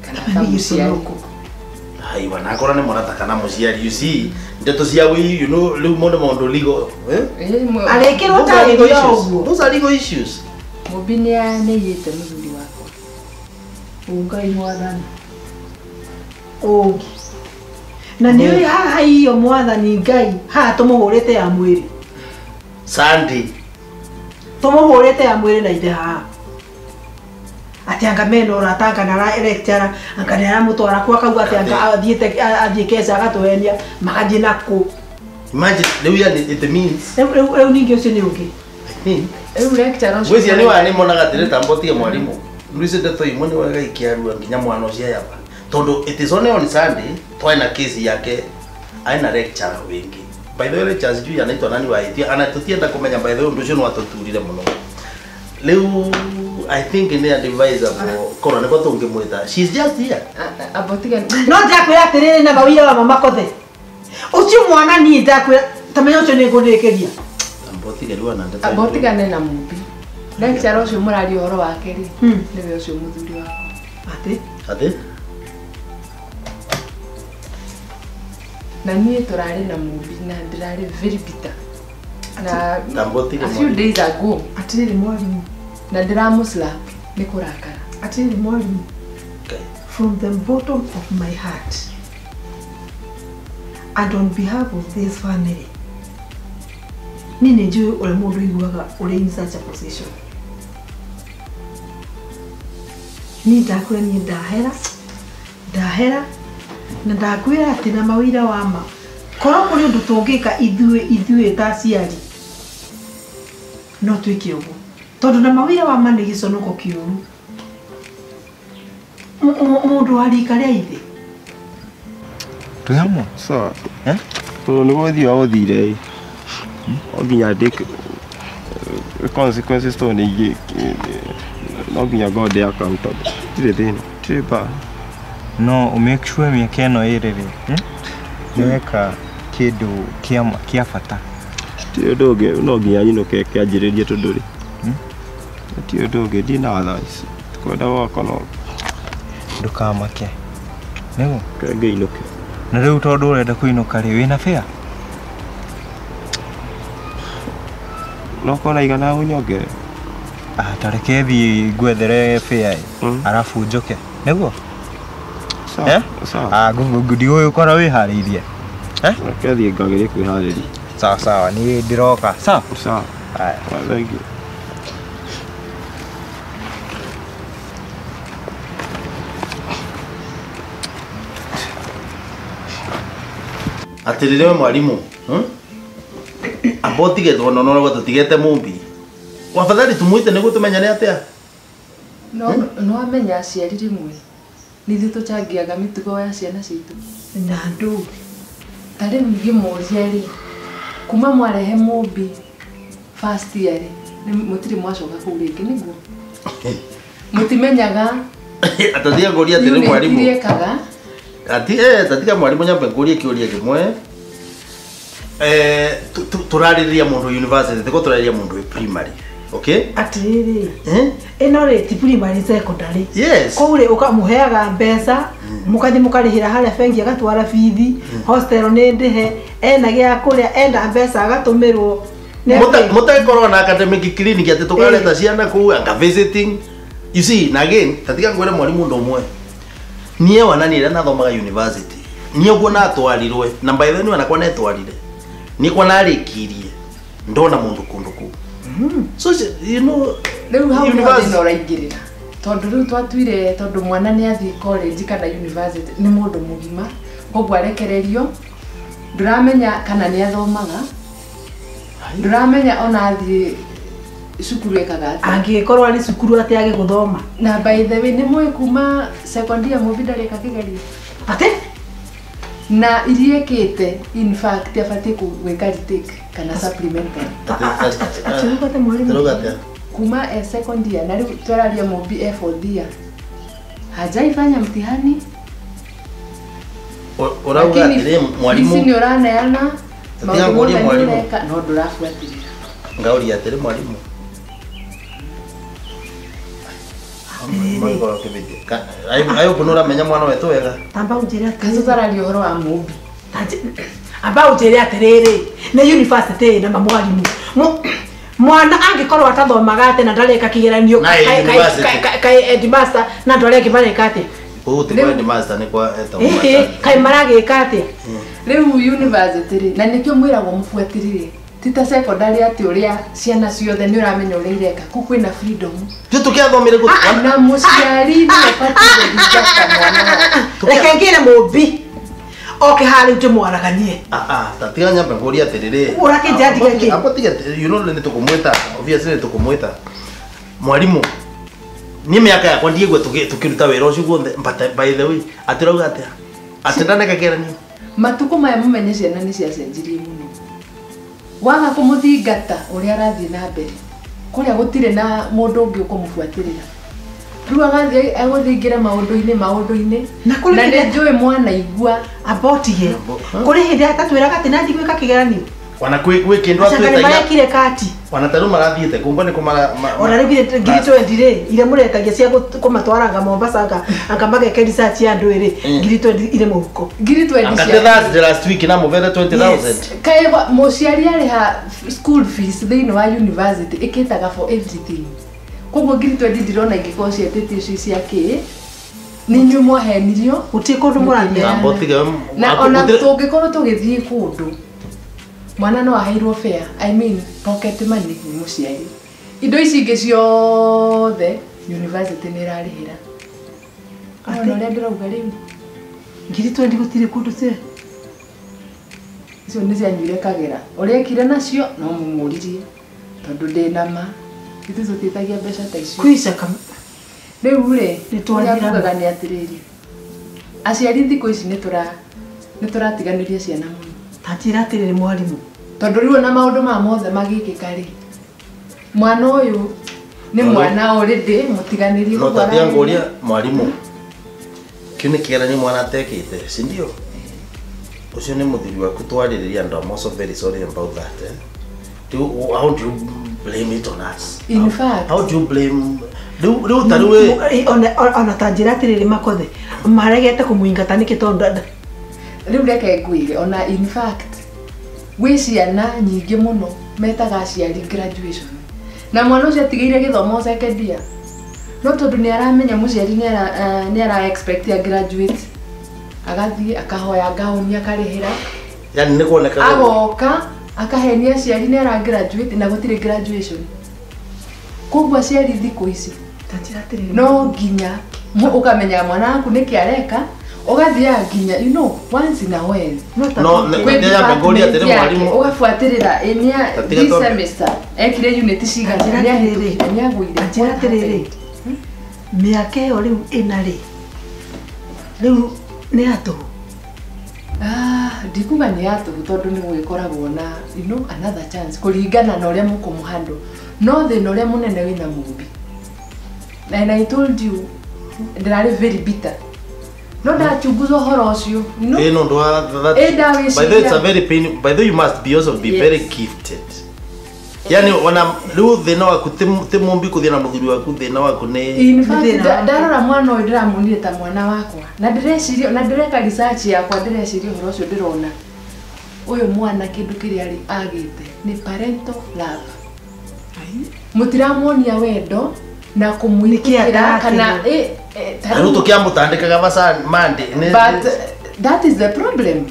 kana ta mũciari hai wanakora nĩ mũrata kana mũciari you see ndeto cia wĩ you know rĩu mũndũ maũndũ legal arĩkĩrwo tarĩrio ũguo those are legal issues Mũmbi nĩ aiyĩte mũthuri wakwa Ngai mwathani ũngĩ na nĩ ũĩ haha iyo mwathani Ngai haha tũmũhũrĩte ya mwĩrĩ Sunday tũmũhũrĩte ya mwĩrĩ na ithe haha atĩ anga mena ũrata anga nara lecturer anga nĩ aramũtwara kwa akauga atĩ anga athiĩ keca agatũhenia magathiĩ nakũ imagine rĩu yani it means rĩu ningĩ ũcio nĩ ũngĩ I think rĩu lecturer ũcio gwĩciria nĩ wa nĩ monaga atĩrĩ tambotie mwarimũ rĩu ndeto imwe nĩ wega ikĩarua nginya mwana ũcio yaba tondu it is only on Sunday twaina kesi yake aina lecturer wingi by the way lecturers juu anaitwa nani wa IT ana tutienda kumenya by the way undu ucio no atuturire muno riu I think ni advisable korwo niko tungimwita she's just here abotiga no ndakwira atiriri na mawira wa mama kothe ucio mwana ni ndakwira tamenya ucio ni ngũrĩkĩria abotiga riu ana ndeto abotigane na Mũmbi lecturer ucio mũraria ũhoro wake ri niwe ucio mũthuri wakwa atĩ atĩ na niĩ tũrarĩ na Mũmbi na ndĩrarĩ very bitter na a few days ago atiriri mwalimu na ndĩramũslap nĩ kũrakara atiriri mwalimu from the bottom of my heart and on behalf of this family niĩ nĩ njũĩ ũrĩa mũndũ aiguaga ũrĩ in such a position niĩ ndakwĩra niĩ ndahera na ndakwĩra atĩ na mawĩra wa ma korwo kũrĩ ũndũ tũngĩka ithuĩ ta aciari no twĩke ũguo tondũ na mawĩra wa ma nĩ gĩconoko kĩũru mũndũ wa rika rĩa ithe twĩ hamwe sawa tondũ nĩguo ũthiĩ wa gũthire no nginya ndĩke consequences tondũ nĩ ingĩ no nginya ngorwo ndĩ accountable tirĩ thĩna tirĩ bad no make sure mĩaka ĩno ĩrĩ rĩ nĩweka kĩndũ kĩa bata Ti ũndũ ũngĩ no nginya nyinũke kĩanjĩrĩrie tondũ rĩ. Ti ũndũ ũngĩ ndina thaa ici. Kwenda gwakwa no ndũkamake. Nĩguo? Reke ngĩinũke. Na rĩu tondũ ũrenda kũinũka rĩ wĩna fare? No kona igana ũnyongere. Ah, ta reke thiĩ ngwethere fare arabu njoke. Nĩguo? Sawa. Sawa. Ah, ndigũgĩkora wĩharĩirie. Reke thiĩ ngagerie kwĩharĩria. Sawa sawa, niĩ ndĩroka. Sawa? Sawa. Haya. Thank you. Atirire mwalimu, Ambo tige tuono no tutigete mumbi. Wafadhali tumuite niguo tumenyane atia. No no amenya aciari rimwe. Nithuĩ tũchangiaga mĩtugo ya ciana citũ. Na ndũ. Ta rĩu ngĩmũria rĩ, kuma mwarehe Mũmbi first year rĩ, mũtirĩ mwacoka kũu rĩngĩ nĩguo? Mũtimenyaga. Atatiga ngũria atĩrĩ mwalimu. Ekaga. Ati tatiga mwalimu nyambe ngũrie kĩũria kĩmwe. Tũrarĩrĩria mũndũ university, tiko tũrarĩrĩria mũndũ primary. Okay? Atiriri. Ĩno rĩ ti primary secondary. Yes. Kũu rĩ ũkamũheaga mbeca, mũkathi mũkarĩhĩra harĩa bengi agatwara bithi, hostel nĩ ndĩhe, ena gĩa kũrĩa, enda mbeca agatũmĩrwo. Mũtagĩkorwo na academic clinic atĩ tũkareta ciana kũu anga visiting. You see, na again, tatiga ngwĩre mwalimu ũndũ ũmwe. Niĩ wana niĩ rĩrĩa nathomaga university, niĩ ũguo natwarirwe, na by the way niĩ onakwa netwarire. Niĩ kwa narĩkirie, ndona mũndũ kũndũ kũu. So you know, rĩu hau nĩho thĩna ũraingĩrĩra. Tondũ rĩu twatuire tondũ mwana nĩ athiĩ college kana university nĩ mũndũ mũgima, koguo arekererio, ndũramenya kana nĩ athomaga, ndũramenya ona athiĩ cukuru ekaga atĩa. Angĩkorwo arĩ cukuru atĩ age gũthoma. Na by the way nĩ mũĩ kuma second year Mũmbi ndarĩka kĩgerio. Atĩ? Na iria ĩkĩte in fact abatiĩ gwĩka retake kana supplementary. Atĩ mwalimu. Kuma second year na rĩu twararia Mũmbi e fourth year. Hajaifanya mtihani. Ũrauga atĩrĩ mwalimu. Ici nĩ ũraneana Tatiga ngũrie mwalimu. No ndũrabuatĩrĩra. Ngauria atĩrĩ mwalimu. Ayo kunura menya mwana wetu wega. Tamba unjire atĩrĩrĩ. Kacu tararia ũhoro wa Mũmbi. Amba unjire atĩrĩrĩ, nĩ university na mwalimu. Mwana angĩkorwo atathomaga atĩ na ndareka kĩgeranio kai headmaster na andũ arĩa angĩ mareka atĩa? Kũu ti kwa headmaster nĩ kwa etagwo master. Kai maragĩka atĩa? Rĩu university rĩ, na nĩkĩo mwĩragwo mũbuatĩrĩre. Ti ta secondary atĩ ũrĩa ciana ciothe nĩ ũramenya ũrĩa ireka, kũu kwĩna freedom. Ithuĩ tũkĩathomire gũtũ. Na mũciari nĩwe ũbatiĩ gũthingata mwana waku. Reke ngĩre Mũmbi oke harĩa ndĩmwaraganie. Tatiga nyambe ngũrie atĩrĩrĩ. Ũrakĩnjĩra ndige kĩ? Ambo tiga, you know nĩ tũkũmwĩta, obviously nĩ tũkũmwĩta. Mwalimu, niĩ mĩaka yakwa ndiĩgue tũkĩruta wĩra ũcio guothe, but by the way, atĩ ũrauga atĩa? Atĩ ndaneka kĩgeranio? Matukũ maya mũmenye ciana nĩ ciacenjirie mũno. Waga kũmũthingata ũrĩa arathiĩ na mbere, kũrĩa gũtirĩ na mũndũ ũngĩ ũkũmũbuatĩrĩra. Rĩu agathiĩ agũthingĩra maũndũ-inĩ Na kũrĩ na hĩndĩ nĩ njũĩ mwana igua ambotige. Kũrĩ hĩndĩ atatwĩraga atĩ nathiĩ gwĩka kĩgeranio. Ona kwĩ kĩndũ Acanga nĩ atwĩtagia. marekire kati. Ona ta rĩu marathiĩte kũngwa nĩ kũmara Ona rĩu 20,000 rĩ, iria mũretagia cia kũmatwara Mombasa anga mageke research ya andũ rĩ, 20,000 irĩ mũhuko. 20,000 Anga cia Thursday last week na mũbere 20,000. Kaĩ mũciari arĩha school fees thĩinĩ wa university ĩkĩtaga for everything. Koguo 20,000 ndirona ingĩkorwo cietĩtio icio cia kĩ, nĩ inyuĩ mwahenirio. Gũtirĩ kũndũ mũrathiĩ. Ambo tiga Na ona tũngĩkorwo tũgĩthiĩ kũndũ, mwana no aheirwo fare, I mean pocket money nĩ mũciari. Indo ici ingĩ ciothe university nĩ ĩrarĩhĩra. Ona ũrĩa ndĩrauga rĩu. 20,000 gũtirĩ kũndũ cia. Icio nĩ cianyuire kagera. Ũrĩa ekire nacio no mũmũririe tondũ ndĩ na ma. Ithuĩ tũtiĩtagia mbeca ta icio. Kwica kama. Rĩu rĩ, Nĩ twathira. ũrĩa ngugaga nĩ atĩrĩrĩ, aciari thikũ ici nĩ tũratiganĩria ciana mũno. Ta njĩra atĩrĩrĩ mwarimũ. Tondũ rĩu ona maũndũ maya mothe magĩkĩka rĩ, mwana ũyũ nĩ mwana already mũtiganĩrie. No tatia ngũria mwarimũ, kĩu nĩ kĩgeranio mwana atekĩte, si ndio? Ũcio nĩ mũthuri waku twarĩrĩria and I'm also very sorry about that. How do you blame it on us? In fact, how do you blame riu ta riu ona ta njira atiriri makothe maregete kumuingata niki tondu riu reke ngwire ona in fact gwi ciana nyingi muno metaga aciari graduation na mwana ucio atigeire githomo second year no tondu ni aramenya muciari ni ara expect ya graduate agathie akahoya gauni akarihira yani ni kuoneka agoka akahenia aciari ni ara graduate na gutire graduation koguo aciari thiku ici no nginya ukamenya mwana waku niki areka ugathiaga nginya you know once in a while no nä ngåria atä rä mwarimå ugabuatĩrĩra ĩnĩa this semester ekire unit cigana nĩahĩtũkire nĩagũire njĩra atĩrĩrĩ mĩaka ĩyo rĩu ĩna rĩ rĩu nĩ ya tũhũ ndikuga nĩ ya tũhũ tondũ nĩ gũgĩkoragwo na you know another chance kũringana na ũrĩa mũkũmũhandle no thĩna ũrĩa mũnene wĩna Mũmbi and I told you ndĩrarĩ very bitter no ndachunguza ũhoro ũcio you know no ndo that by the way it's a very pain by the way you must be also be yes. Very gifted yani wana riu thina waku ti Mumbi kuthia na muthuri waku thina waku ni in fact ndarora mwana uyu ndiramuonire ta mwana wakwa na ndireciria na ndireka research yakwa ndireciria ũhoro ũcio ndirona uyu mwana kindu kiria ari agite ni parental love mutiramuonia wendo na kumwikira kana riu tukiamutandikaga masa Monday but that is the problem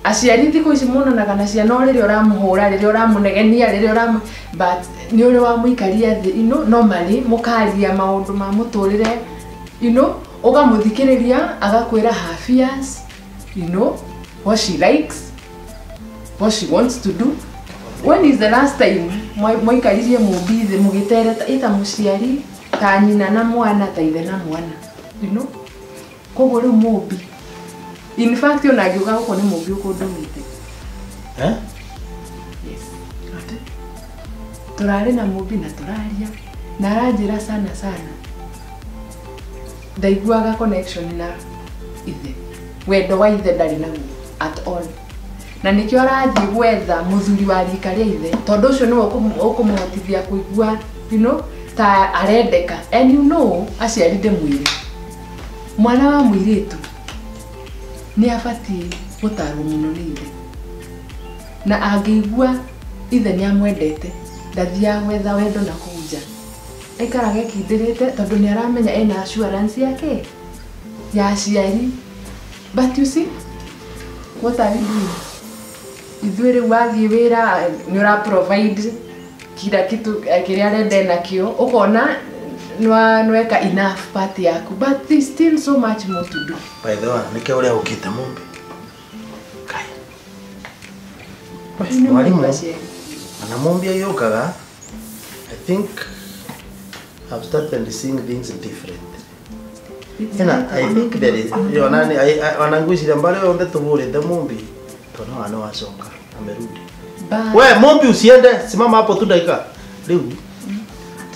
aciari thikũ ici monanaga na ciana o rĩrĩa ũramũhũra rĩrĩa ũramũnegenia rĩrĩa ũramũ but nĩ ũrĩ wamũikaria thĩ you know normally mũkaria maũndũ ma mũtũrĩre you know ũgamũthikĩrĩria agakwĩra her fears you know what she likes what she wants to do when is the last time mwaikaririe Mũmbi thĩ mũgĩtereta ĩta mũciari ta nyina na mwana ta ithe na mwana you know koguo rĩu Mũmbi in fact ona ngiuga guko ni Mũmbi ukundumite eh yes ate turari na Mũmbi na turaria na aranjira sana sana ndaiguaga connection na ithe wendo wa ithe ndari naguo at all na nikio arathie gwetha muthuri wa rika ria ithe tondu ucio niwe ukumuhotithia kuigua you know ta arendeka and you know aciari ndimwire mwana wa muiritu ni abatie gutarwo muno ni ithe na angĩigua ithe nĩ amwendete ndathiaga gwetha wendo na kũu nja aikaraga ekindĩrĩte tondũ nĩ aramenya ena assurance yake ya aciari but you see what are we doing ithuĩ rĩu wathiĩ wĩra nĩ ũra provide kila kitu kĩrĩa arenda enakĩo ũkona nweka enough part yaku but there's still so much more to do by the way nike uria ukite Mumbi kai mwalimu ana Mumbi ayokaga I think I've started seeing things different ena I think there is yonani wanangwiciria mbali yothe tuvurite Mumbi tono ano wacoka amerudi we Mumbi usiende simama hapo tu dakika riu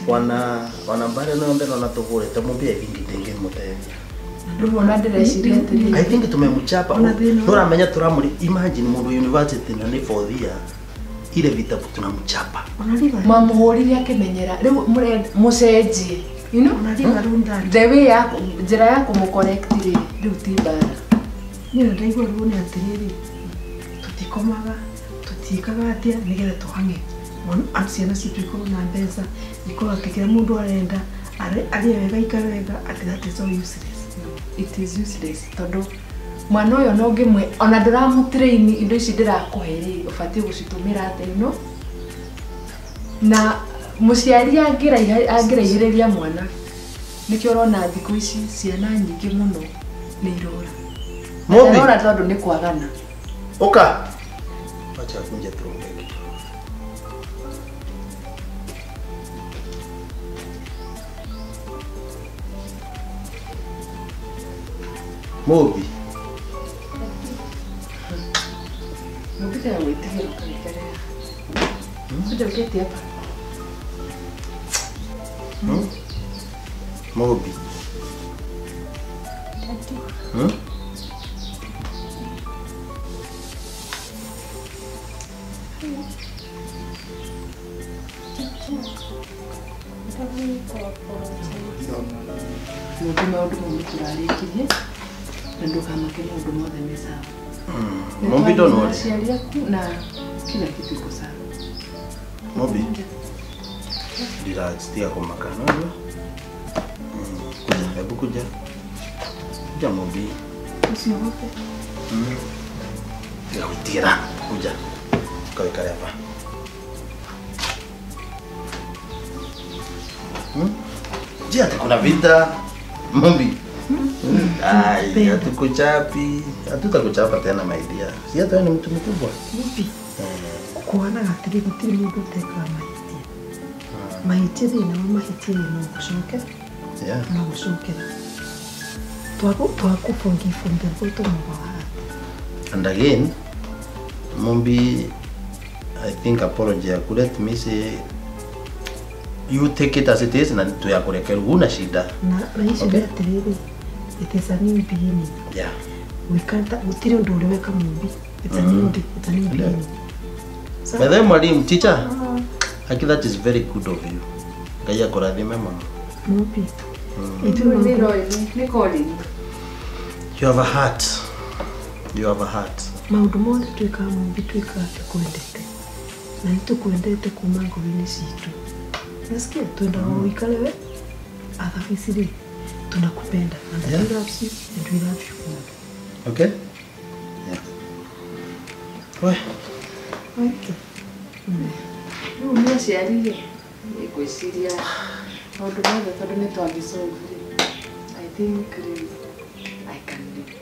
wana mbare no mbere na tuvurite Mumbi I think tingi mutethia ndurona ndireciria atiri I think tumemuchapa turamenya turamuri imagine mundu university na ni fourth year ile vitabu tunamchapa mwamuhurire akimenyera riu mucenjie you know the way ya njira ya kumucorrect ri riu ti mbara ni ndaigua ruo ni atiriri tutikomaga tutikaga atia nigetha tuhange ciana citũ ikorwo na mbeca ikorwo atĩ kĩrĩa mũndũ arenda arĩe wega aikare wega atĩ that is all useless. It is useless tondũ mwana ũyũ no ngĩmwe ona ndũramũtrain indo ici ndĩrakũhe rĩ ũbatiĩ gũcitũmĩra atĩa you know na mũciari angĩraihĩrĩria mwana nĩkĩo ũrona thikũ ici ciana nyingĩ mũno nĩ irora irora tondũ nĩ kwagana ũka wacha kunja tuongee. Mumbi. Mumbi tena wĩtigĩra ũkaikara. Kuja uketi hapa. Mumbi. Tatu. Mũmbi maũndũ mau nĩ tũrarĩkirie na ndũkamake maũndũ mothe me sawa. Mumbi don't worry. Aciari aku na kila kitu iko sawa. Mumbi. Relax, tiga kumaka no. Kuja, hebu kuja. Kuja Mumbi. Usiogope. Tiga gutira, kuja. Ukaikare hapa. Je, ati kuna vita? Mumbi. Ai, hatukuchapi. Hatutakuchapa tena my dear. Si hata wewe ni mtu mkubwa. Mumbi. Kuona atiri gutiri mundu utekaga mahitia. Mahitia thĩinĩ wa mahitia no gũcoke. Yeah. No gũcokera. Twaku forgive from the bottom of our heart. And again, Mumbi, I think apology yaku, let me say you take it as it is na tuyakurekera huna shida. Na icio nĩ atĩrĩrĩ, it is a new beginning. Yeah. We can't gũtirĩ ũndũ ũrĩ weka Mumbi. It's a new it's a new beginning. So, by the way, mwalimu, teacher, I think that is very good of you. Ngai akũrathime mũno. Mumbi. Nĩ calling. You have a heart. You have a heart. Maũndũ mothe twĩkaga Mumbi twĩkaga tũkwendete. Na nĩ tũkwendete kuma ngoro-inĩ citũ. Nasikia twendaga ũikare we otherwise rĩ tunakupenda and yeah. We love you and we love you more. Okay? Yeah. We. Okay. Rĩu nĩ aciari rĩ ngwĩciria maũndũ mothe tondũ nĩ twagĩsolve. I think rĩu I can leave.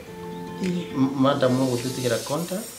Madam, ũgũtũtigĩra contact?